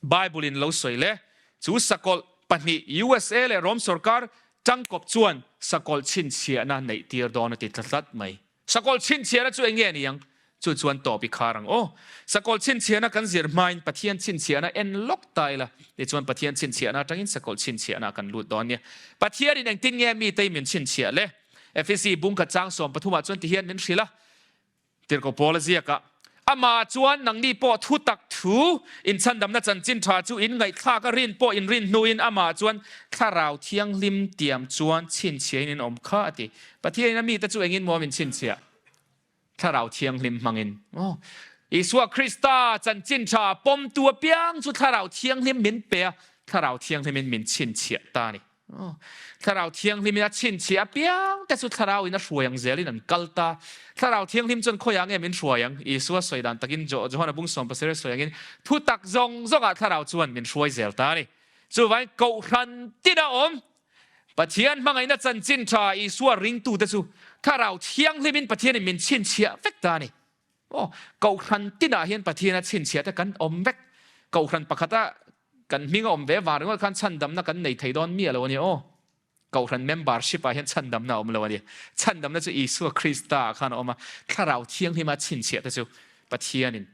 Bible-in lo sawi le? Chu sakawlh pahnih USA leh Rom sorkar tangkawp chuan sakawlh chhinchhiahna neihtir dawn a ti tla tlat mai. Sakawlh chhinchhiahna chu eng nge ni ang? Chu chuan tawp i khar ang aw. Sakawlh chhinchhiahna kan zir hmain Pathian chhinchhiahna en lawk ta ila, tichuan Pathian chhinchhiahna atangin sakawlh chhinchhiahna kan lut dawn nia. Pathianin engtin nge mite min chhinchhiah le? Efesi bungkhat chang 13 ah chuan tihian min hrilh a. Tirhkoh Paula ziakah, Amah chuan nangni pawh thu tak thu inchhandamna chanchin tha chu in ngaihthlak a rin pawh in rin hnuin amah chuan Thlarau Thianghlim tiam chuan chhinchhiahin in awm kha a ti. Pathianin a mite chu engin maw min chhinchhiah? Thlarau Thianghlim hmangin. Aw, Isua Krista chanchin tha pawmtu apiang chu Thlarau Thianghlim min pe a, Thlarau Thianghlimin min chhinchhiah ta a ni. Thlarau Thianghlimin a chhinchhiah apiang te chu Thlarauin a hruai ang zelin an kal ta. Thlarau Thianghlim chuan khawiah nge min hruai ang? Isua sawi dan takin Johana bung 17 sawi angin thutak zawng zawngah Thlarau chuan min hruai zel ta a ni. Chuvangin Kohhran tina awm Pathian hmangaihna chanchin tha Isua ringtute chu Thlarau Thianghlimin Pathianin min chhinchhiah vek ta a ni. Aw, Kohhran tinah hian Pathiana chhinchhiah te kan awm vek. Kohhran pakhata kan hming a awm ve vang ringawt khan chhandamna kan nei thei dawn miah lo a nia aw. Kohhran membership ah hian chhandamna a awm lo a ni. Chhandamna chu Isua Krista ah khan a awm a, Thlarau Thianghlima chhinchhiah te chu Pathianin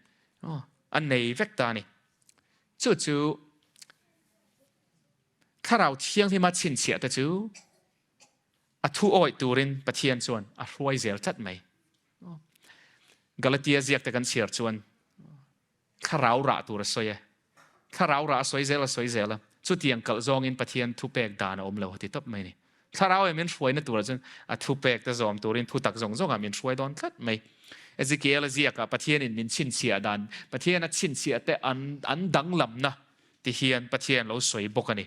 a nei vek ta a ni. Chu chu Thlarau Thianghlima chhinchhiah te chu a thu awih turin Pathian chuan a hruai zel tlat mai. Galatia ziak te kan chhiar chuan Thlarau rah tur a sawi e. Thlarau rah a sawi zel a sawi zel a, chutiang kalh zawngin Pathian thupek dan a awm lo a ti tawp mai a ni. Thlarau in min hruaina turah chuan a thupek te zawm turin thutak zawng zawngah min hruai dawn tlat mai. Ezekiel-a ziakah Pathianin min chhinchhiah dan, Pathiana chhinchhiah te an an danglamna ti hian Pathian lo sawi bawk a ni.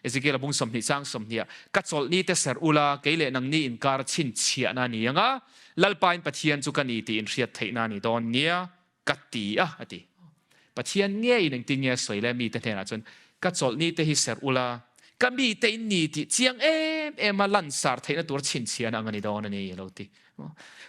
Ezekiel-a bung 20 chang 20 ah, Ka chawlhni te serh ula, kei leh nangni inkar chhinchhiahna a ni ang a, Lalpain Pathian chu ka ni tih inhriat theihna a ni dawn nia. Ka ti a, a ti. Pathian ngeiin engtin nge a sawi le mite hnenah chuan, Ka chawlhni te hi serh ula, ka mite in ni tih chiang em em a lansar theihna tur chhinchhiahna ang a ni dawn a ni, a lo ti.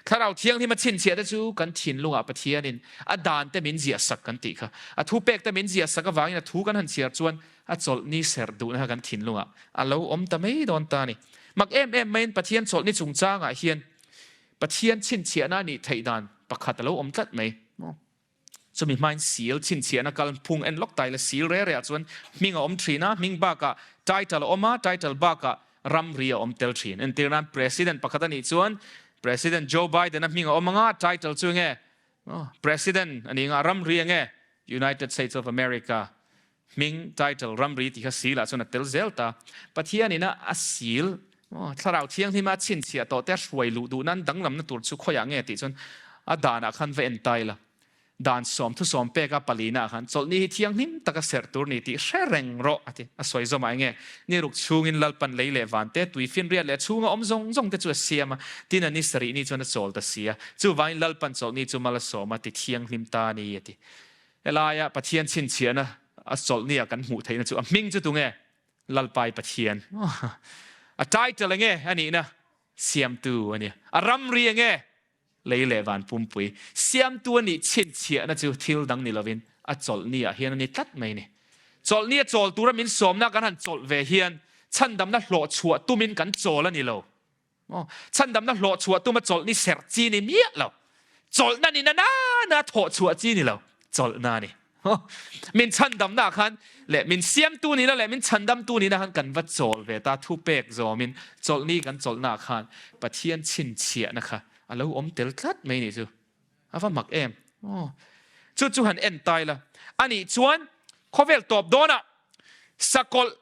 Thlarau Thianghlim a chhinchhiah te chu kan thinlungah Pathianin a dan te min ziah sak kan tih kha. A thu pek te min ziah sak avangin a thu kan han chhiar chuan a chawlhni serh duhna kha kan thinlungah a lo awm ta mai dawn ta a ni. Mak em em maiin Pathian chawlhni chungchangah hian Pathian chhinchhiahna a nih theih dan pakhat a lo awm tlat mai. Chumi hmain seal chhinchhiahna kal phung en lawk ta ila seal re reah chuan hming a awm thin a, hming bakah title a awm a, title bakah ramri a awm tel thin. Entir nan President pakhat a nih chuan President Joe Biden a hming a awm anga title chu enge President a ni anga ramri enge United States of America. Hming, title, ramri tih kha sil ah chuan a tel zel ta. Pathian in a a sil, Thlarau Thianghlima a chhinchhiah tawh te a hruai luh duh nan danglamna tur chu khawiah nge tih chuan a danah khan va en ta ila. Dan sawm thusawm peka palina ah khan chawlhni hi thianghlim taka serh tur ni tih hre reng rawh a ti. A sawi zawmah enge ni ruk chhungin Lalpan lei leh van te, tui finriat leh chhunga awm zawng zawng te chu a siam a, tin a ni sarih ni chuan a chawl ta si a. Chuvangin Lalpan chawlhni chu mal a sawm a ti thianghlim ta a ni a ti. Helaia Pathian chhinchhiahna a chawlhnia kan hmuh theihna chu a hming chu tunge? Lalpai Pathian. A title enge a nihna? Siamtu a ni. A ramri enge? Lei leh van pumpui. Siamtu a nih chhinchhiahna chu thil dang ni lovin a chawlhni ah hian a ni tlat mai a ni. Chawlhni a chawl tura min sawmna kan han chawlh ve hian chhandamna hlawhchhuah tumin kan chawl a ni lo. Aw, chhandamna hlawh chhuah tuma chawlh ni serh chi ni miah lo. Chawlhna ni na na na thawh chhuah chi ni lo. Chawlhna a ni. Min chhandamna khan leh min siamtu nihna leh min chhandamtu nihna khan kan va chawl ve ta thupek zawmin chawlhni kan chawlhna khan Pathian chhinchhiahna kha a lo awm tel tlat mai nih chu. A va mak em. Aw, chu chu han en tai la. Anih chuan khawvel tawp dawnah sakawlh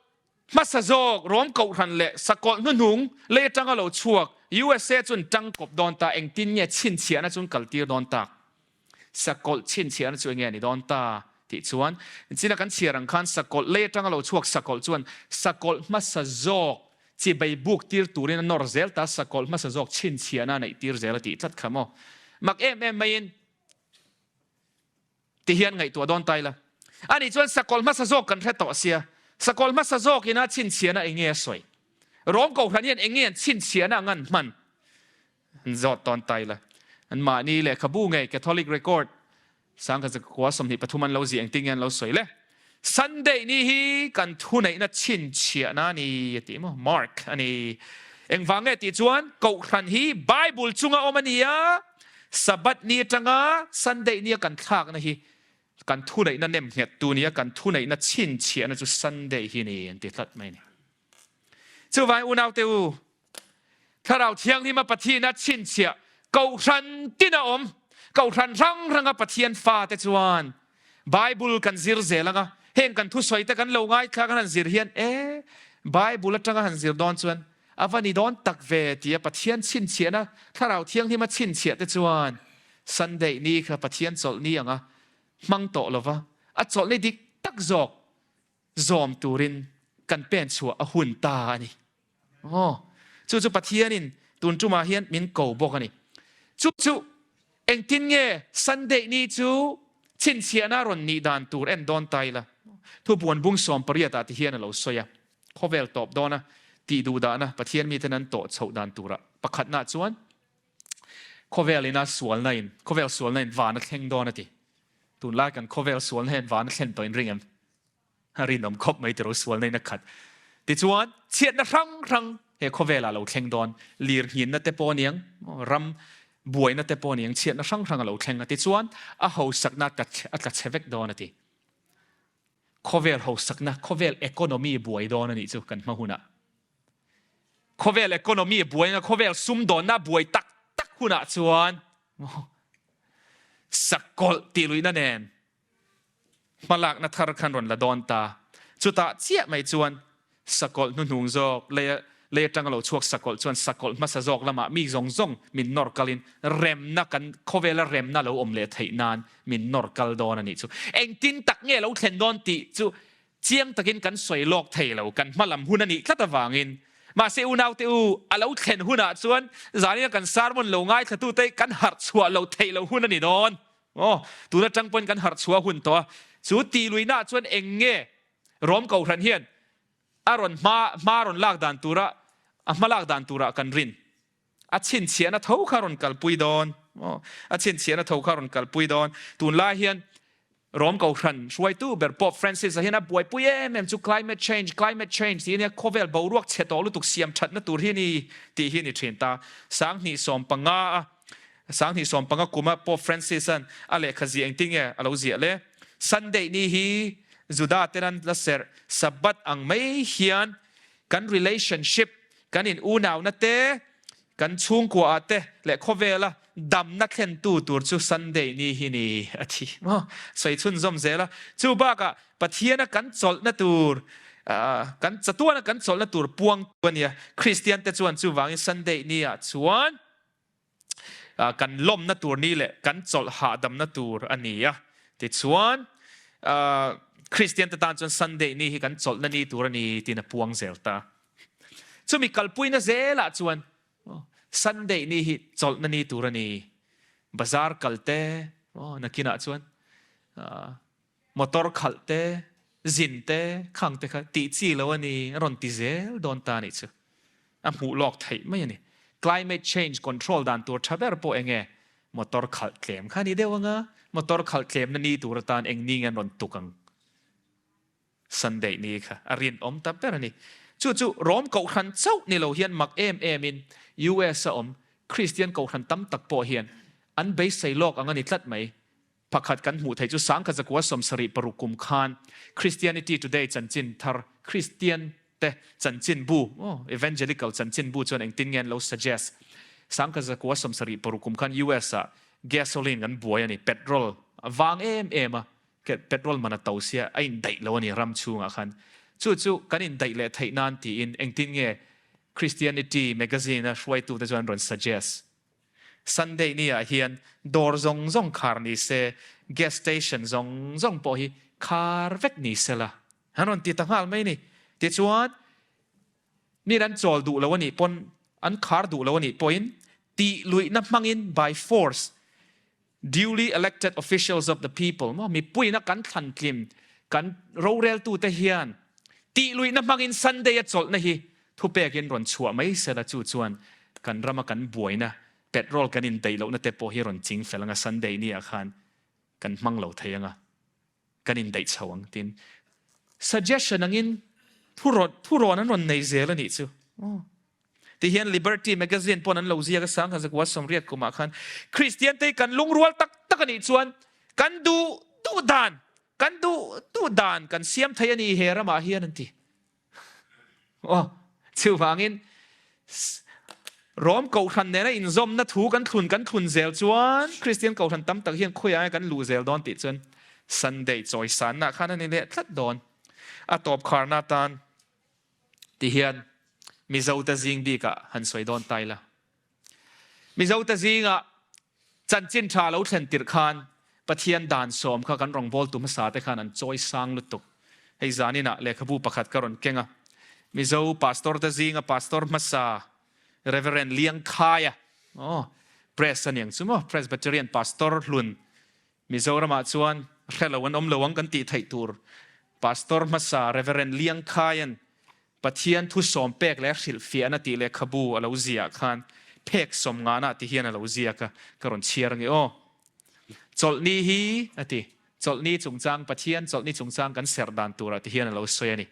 Hmasa zawk Rom Kohhran leh sakawlh hnuhnung lei atanga lo chhuak USA chuan tangkawp dawn ta, engtin nge chhinchhiahna chu an kaltir dawn tak? Sakawlh chhinchhiahna chu enge a ni dawn ta? tih chuan china kan chhiar ang khan sakawlh lei atanga lo chhuak sakawlh chuan sakawlh hmasa zawk chibei buk tir turin a nawr zel ta, sakawlh hmasa zawk chhinchhiahna a neih tir zel a tih tlat kha maw? Mak em em maiin. Ti hian ngaihtuah dawn ta ila. Ani chuan sakawlh hmasa zawk kan hre tawh sia, sakawlh hmasa zawk ina chhinchhiahna eng nge a sawi? Rom Kohhran hian eng nge an chhinchhiahna ang an hman? An zawt dawn ta ila. An mahni lehkhabu ngei Catholic Record sangkhat zakua 23 an lo zih engtin nge an lo sawi le? Sunday ni hi kan thuneihna chhinchhiahna a ni a ti maw? Mark a ni. Engvang nge tih chuan Kohhran hi Bible chunga awm a ni a, Sabbath ni atanga Sunday nia kan thlakna hi kan thuneihna nem nghettu nia kan thuneihna chhinchhiahna chu Sunday hi ni an ti tlat mai a ni. Chuvangin unaute u, Thlarau Thianghlima Pathiana chhinchhiah Kohhran tin a awm. Kohhran hrang hranga Pathian fate chuan Bible kan zir zel anga, heng kan thusawi te kan lo ngaithla kan han zir hian e, Bible atanga han zir dawn chuan a va ni dawn tak ve tia Pathian chhinchhiahna Thlarau Thianghlima chhinchhiah te chuan Sunday ni kha Pathian chawlhni anga hmang tawh lova a chawlhni dik tak zawk zawm turin kan pen chhuah a hun ta a ni. Aw, chu chu Pathianin tun tumah hian min ko bawk a ni. Chu chu engtin nge Sunday ni chu chhinchhiahna rawn nih dan tur en dawn ta ila? Thupuan bung 18 ah ti hian a lo sawi a, khawvel tawp dawna tih duh dahna Pathian miten an tawh chhoh dan turah pakhatna chuan khawvel ina sualna in khawvel sualna in van a thleng dawn a ti. Tunlai kan khawvel sualna hian van a thlen tawh in ring em? A rinawm khawp mai tiraw sualna in a khat. Tichuan, chhiatna hrang hrang he khawvelah lo thleng dawn, lirnghinna te pawh a niang, ram buaina te pawh a niang, chhiatna hrang hrang a lo thleng a. Tichuan, a hausakna a tla chhe vek dawn a ti. Khawvel hausakna, khawvel economy buai dawn a nih chu kan hma hunah. Khawvel economy buaina, khawvel sumdawnna buai tak tak hunah chuan sakawlh tih luihna nen hmalakna thar khan rawn la dawn ta. Chutah chiah mai chuan sakawlh hnuhnung zawk, lei lei atanga lo chhuak sakawlh chuan sakawlh hmasa zawk lamah mi zawng zawng min nawr kalin remna kan khawvela remna lo awm leh theih nan min nawr kal dawn a nih chu. Engtin tak nge lo thlen dawn tih chu chiang takin kan sawi lawk thei lo, kan hma lam hun a nih tlat avangin. Mahse unaute u, a lo thlen hunah chuan zanina kan sermon lo ngaithlatute kan harh chhuah lo theih loh hun a ni dawn. Aw, tun atang pawhin kan harh chhuah hun tawh a, chu tih luihnaah chuan eng nge Rom Kohhran hian a rawn hma hma rawn lak dan tura a hma lak dan turah kan rin? A chhinchhiahna tho kha rawn kalpui dawn. Aw, a chhinchhiahna tho kha rawn kalpui dawn. Tunlai hian Rom Kohhran hruaitu ber Pope Francis-a hian a buaipui em em chu climate change, climate change tih hi nia, khawvel boruak chhe tawh lutuk siam thatna tur hi a ni tih hi a ni thin ta. 2015 a 2015 kuma Pope Francis-a'n a lehkha ziah engtin nge a lo ziah le? Sunday ni hi Juda ten an la serh Sabbath ang mai hian kan relationship, kan in unauna te, kan chhungkua ah te leh khawvela damna thlentu tur chu Sunday ni hi ni a thi maw? Sawi chhunzawm zel a. Chu bakah Pathiana kan chawlhna tur, kan chatuana kan chawlhna tur puangtu a nia. Kristian te chuan chuvangin Sunday ni ah chuan kan lawmna tur ni leh kan chawlh hahdamna tur a ni a. Tichuan, Kristian te tan chuan Sunday ni hi kan chawlhna ni tur a ni tiin a puang zel ta. Chumi kalpuina zelah chuan Sunday ni hi chawlhna ni tur a ni. Bazar kal te, nakinah chuan Motor khalh te, zin te, khang te kha tih chi lo a ni, a rawn ti zel dawn ta a nih chu. A hmuh lawk theih mai a ni. Climate change control dan tur tha ber pawh eng nge? Motor khalh tlem kha a ni deuh ang a, motor khalh tlemna ni tur atan eng ni nge an rawn tuk ang? Sunday ni kha a rinawm ta ber a ni. Chu chu Rom Kohhran chauh ni lo hian mak em em in US a awm Kristian Kohhran tam tak pawh hian an beisei lawk ang a ni tlat mai. Pakhat kan hmuh theih chu Sangkha zakua 76 kum khan Christianity Today chanchin thar Kristian te chanchin bu, Evangelical chanchin bu chuan engtin nge an lo suggest? Sangkha zakua 76 kum khan US ah gasoline kan buai a ni, petrol a vang em em a, petrol man a to sia a indaih lo a ni ram chhungah khan. Chu chu kan indaih leh theih nan tiin engtin nge Christianity magazine a hruaitute chuan an rawn suggest? Sunday ni ah hian dawr zawng zawng khar ni se, gas station zawng zawng pawh hi khar vek ni se la, an rawn ti ta nghal mai ni. Tichuan, min an chawl duh lo a nih pawn, an khar duh lo a nih pawhin tih luihna hmangin by force, duly elected officials of the people, maw mipuiina kan thlantlim, kan roreltute hian tih luihna hmangin Sunday a chawlhna hi Thupekin rawn chhuah mai sela chu chuan kan rama kan buaina petrol kan indaih lohna te pawh hi rawn ching fel anga Sunday ni ah khan kan hmang lo thei anga kan indaih chho ang tin suggestion angin thurawn thurawn an rawn nei zel a nih chu. Aw. Ti hian Liberty magazine pawn an lo ziak a 1980 kumah khan Kristian te hi kan lungrual tak tak a nih chuan kan duh duh dan kan duh duh dan kan siam thei a ni he ramah hian an ti. Aw, chuvangin Rom Kohhran nena inzawmna thu kan thlun kan thlun zel chuan Kristian Kohhran tam tak hian khawiah nge kan luh zel dawn tih chuan Sunday chawisanna khan a ni leh tlat dawn. A tawp kharna atan ti hian Mizote zing bikah han sawi dawn ta ila. Mizote zingah chanchin tha lo thlen tirh khan Pathian dan sawm kha kan rawngbawltu hmasa te khan an chawi sang lutuk. Hei zaninah lehkhabu pakhat ka rawn keng a, Mizo pastor te zinga pastor hmasa Reverend Liangkhaia, aw, Pres a niang chu maw, Presbyterian pastor hlun Mizoramah chuan hre lo an awm lo ang kan tih theih tur Pastor hmasa Reverend Liangkhaia'n Pathian thu sawm pek leh hrilhfiahna tih lehkhabu a lo ziah khan phek sawm ngana ti hian a lo ziak a, ka rawn chhiar ange aw. Chawlhni hi a ti, Chawlhni chungchang, Pathian chawlhni chungchang kan serh dan turah ti hian a lo sawi a ni.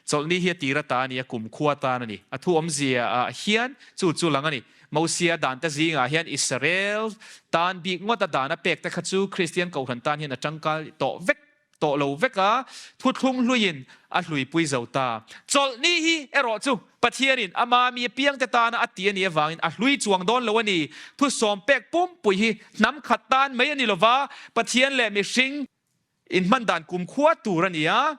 Chawlhni hi a tir ata a ni a, kumkhua atan a ni. A thu awmzia ah hian chu chu lang a ni. Mosia dan te zingah hian Israel tan bik ngawt a dan a pek te kha chu Kristian Kohhran tan hian a tangkai tawh vek tawh lo vek a, thuthlung hluiin a hluipui zo ta. Chawlhni hi erawh chu Pathianin ama mi apiangte tana a ti a nih avangin a hlui chuang dawn lo a ni. Thusawm pek pumpui hi hnam khat tan mai a ni lova, Pathian leh mihring inhman dan kumkhua tur a ni a.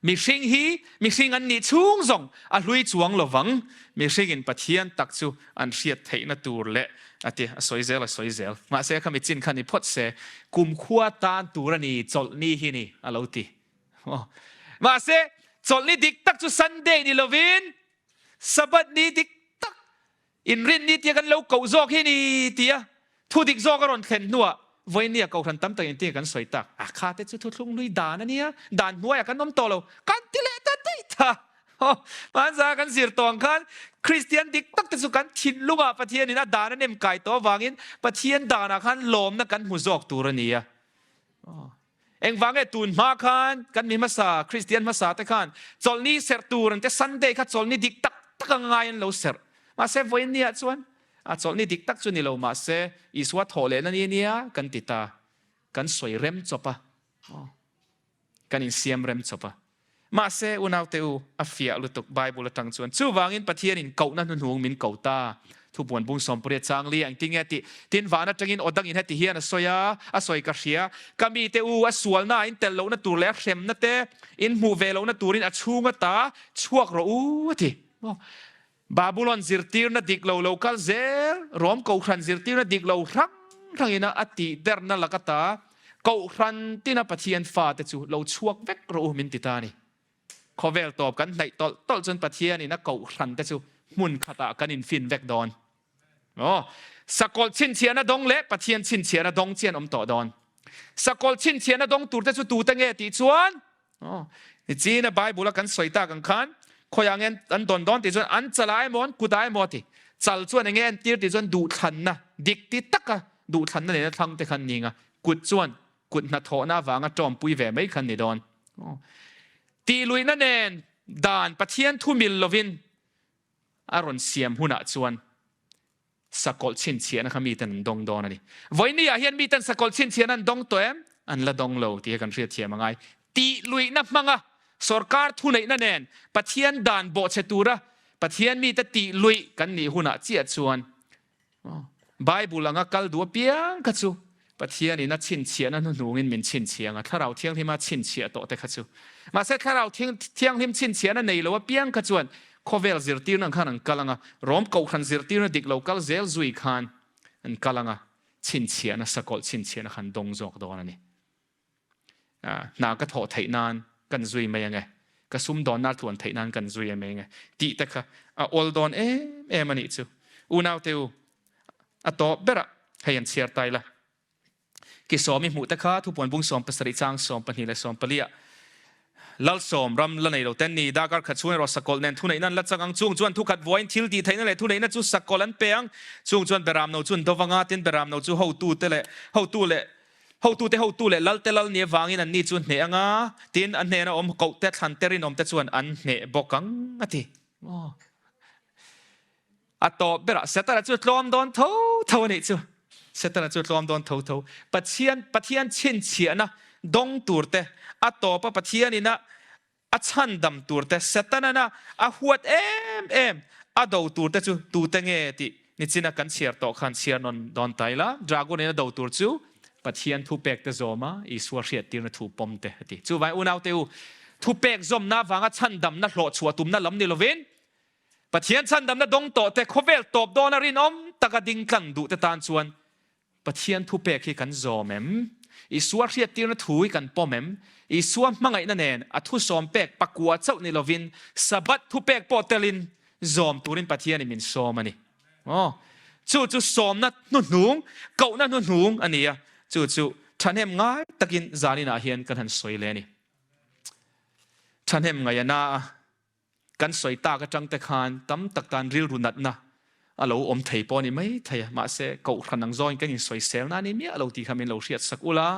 Mihring hi mihring an nih chhung zawng a hlui chuang lovang. Mihringin Pathian tak chu an hriat theihna tur leh a ti, a sawi zel a sawi zel. Mahse khami chin kha ni phawt se, kumkhua tan tur a ni, chawlhni hi ni a lo ti. Mahse chawlhni dik tak chu Sunday ni lovin Sabbath ni dik tak Inrinni tia kan lo koh zawk hi ni tia thu dik zawk a rawn thlen hnuah vawinia kohhran tam tak intia kan sawi tak a kha te chu thuthlung hlui dan a nia, dan hnuaiah kan awm tawh lo kan ti leh ta daih ta. Hmanzaa kan zir tawh ang khan Kristian dik tak te chu kan thinlungah Pathianin a dan a nem kai tawh avangin Pathian danah khan lawmna kan hmu zawk tur a ni a. Engvang nge tun hma khan kan mi hmasa, Kristian hmasa te khan chawlhni serh tur an te Sunday kha chawlhni dik tak tak a ngai an lo serh. Mahse vawiin ah chuan a chawlhni dik tak chu ni lo mahse Isua thawh lehna ni ania kan ti ta. Kan sawi rem chawp a. Kan insiam rem chawp a. Mahse, unaute u, a fiah lutuk Bible atang chuan. Chuvangin Pathianin kohna hnuhnung min ko ta. Thupuan bung sawmpariat chang li engtin nge tih? Tin, van atangin aw dangin heti hian a sawi a, a sawi ka hria. Ka mite u, a sualna a intel lohna tur leh a hremna te in hmuh ve lohna turin a chhung ata chhuak rawh u, a ti. Babulon zirtirna dik lo lo kal zel, Rom Kohhran zirtirna dik lo hrang hrangin a tihderna lak ata Kohhran tina Pathian fate chu lo chhuak vek rawh u min ti ta a ni. Khawvel tawp kan hnaih tawlh tawlh chuan Pathianin a Kohhran te chu hmun khatah kan infin vek dawn. Aw, sakawlh chhinchhiahna dawng leh Pathian chhinchhiahna dawng chian awm tawh dawn. Sakawlh chhinchhiahna dawng turte chu tute nge tih chuan Aw, nichina Bible a kan sawi tak ang khan khawiah nge an dawn dawn tih chuan an chal ah emaw an kut ah emaw a ti. Chal chuan enge an tir tih chuan duhthlanna, dik ti taka duhthlanna nena thlang te khan ni nga, kut chuan kut hnathawhna avanga tawmpui ve mai khan ni dawn. Aw, tihluihna nen dan Pathian thu mil lovin a rawn siam hunah chuan Sakawlh chhinchhiahna kha miten an dawng dawn a ni. Vawinia hian miten sakawlh chhinchhiahna an dawng tawh em? An la dawng lo tih hi kan hriatthiam a ngai. Tihluihna hmanga sorkar thuneihna nen Pathian dan bawhchhe tura Pathian mite tihluih kan nih hunah chiah chuan Bible anga kal duh apiang kha chu Pathianin a chhinchhiahna hnuhnungin min chhinchhiang a, Thlarau Thianghlima chhinchhiah tawh te kha chu. Mahse Thlarau Thianghlim chhinchhiahna nei lo apiang kha chuan khawvel zirtirna ang khan an kal ang a, Rom Kohhran zirtirna dik lo kal zel zui khan an kal ang a, chhinchhiahna, sakawlh chhinchhiahna kha an dawng zawk dawn a ni. Hna ka thawh theih nan kan zui mai ang e, ka sumdawnna tluan theih nan kan zui mai ang e tih te kha a awl dawn em em a nih chu. Unaute u, a tawp berah hei an chhiar ta ila. Ki sawm i hmuh te kha thupuan bung 17 chang 12 leh 14 ah Lalsawm ram la nei lo ten ni darkar khat chhung erawh sakawlh nen thuneihna an la chang ang. Chung chuan thukhat vuain thil tih theihna leh thuneihna chu sakawlh an pe ang. Chung chuan Beramno chu an do vang a, tin Beramno chu hotute leh hotu leh Hotute hotu leh lalte lal ni avangin anni chu hneh ang a, tin a hnena awm kohte thlante rinawmte chuan an hneh bawk ang, a ti. Aw. A tawp berah Setana chu tlawm dawn tho tho a nih chu. Setana chu tlawm dawn tho tho. Pathian, Pathian chhinchhiahna dawng turte, a tawpa Pathianin a A chhandam turte Setanan-a a huat em em a do turte chu tute nge tih nichina kan chhiar tawh khan chhiar nawn dawn ta ila. Dragon-in a do tur chu Pathian thupekte zawma Isua hriattirna thu pawmte a ti. Chuvangin unaute u, thupek zawmna avanga chhandamna hlawhchhuah tumna lam ni lovin Pathian chhandamna dawng tawhte khawvel tawp dawna rinawm taka ding tlang duhte tan chuan Pathian thupek hi kan zawm em? Isua hriattirna thu hi kan pawm em? Isua hmangaihna nen a thusawm pek pakua chauh ni lovin Sabbath thupek pawh telin zawm turin Pathianin min sawm a ni. Aw, chu chu sawmna hnuhnung, kohna hnuhnung a ni a, chu chu thahnem ngai takin zaninah hian kan han sawi leh a ni. Thahnem ngaih a na a. Kan sawi tak atang te khan tam tak tan rilru natna a lo awm thei pawh a ni mai thei a, mahse kohhran ang zawngin kan insawiselna a ni miah lo tih kha min lo hriat sak ula.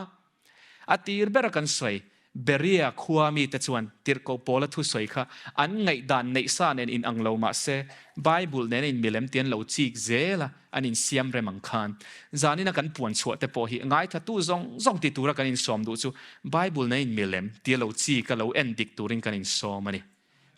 A tir bera kan sawi. Berea khua mite chuan Tirhkoh Paula thusawi kha an ngaihdan neih sa nen inang lo mah se, Bible nena inmilem ti an lo chik zel a, an insiam rem ang khan. Zanina kan puan chhuah te pawh hi ngaithatu zawng zawng ti tura kan insawm duh chu Bible nena inmilem tia lo chik a lo en dik turin kan insawm a ni.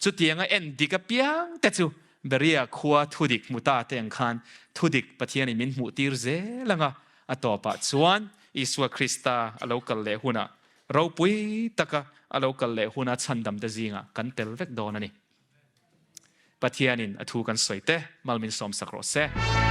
Chutianga en dik apiang te chu Berea khua thudik hmu ta te ang khan thudik Pathianin min hmuh tir zel ang a, a tawpah chuan Isua Krista a lo kal leh hunah ropui taka a lo kal leh huna chhandam te zingah kan tel vek dawn a ni. Pathianin a thu kan sawi te mal min sawmsak rawh se.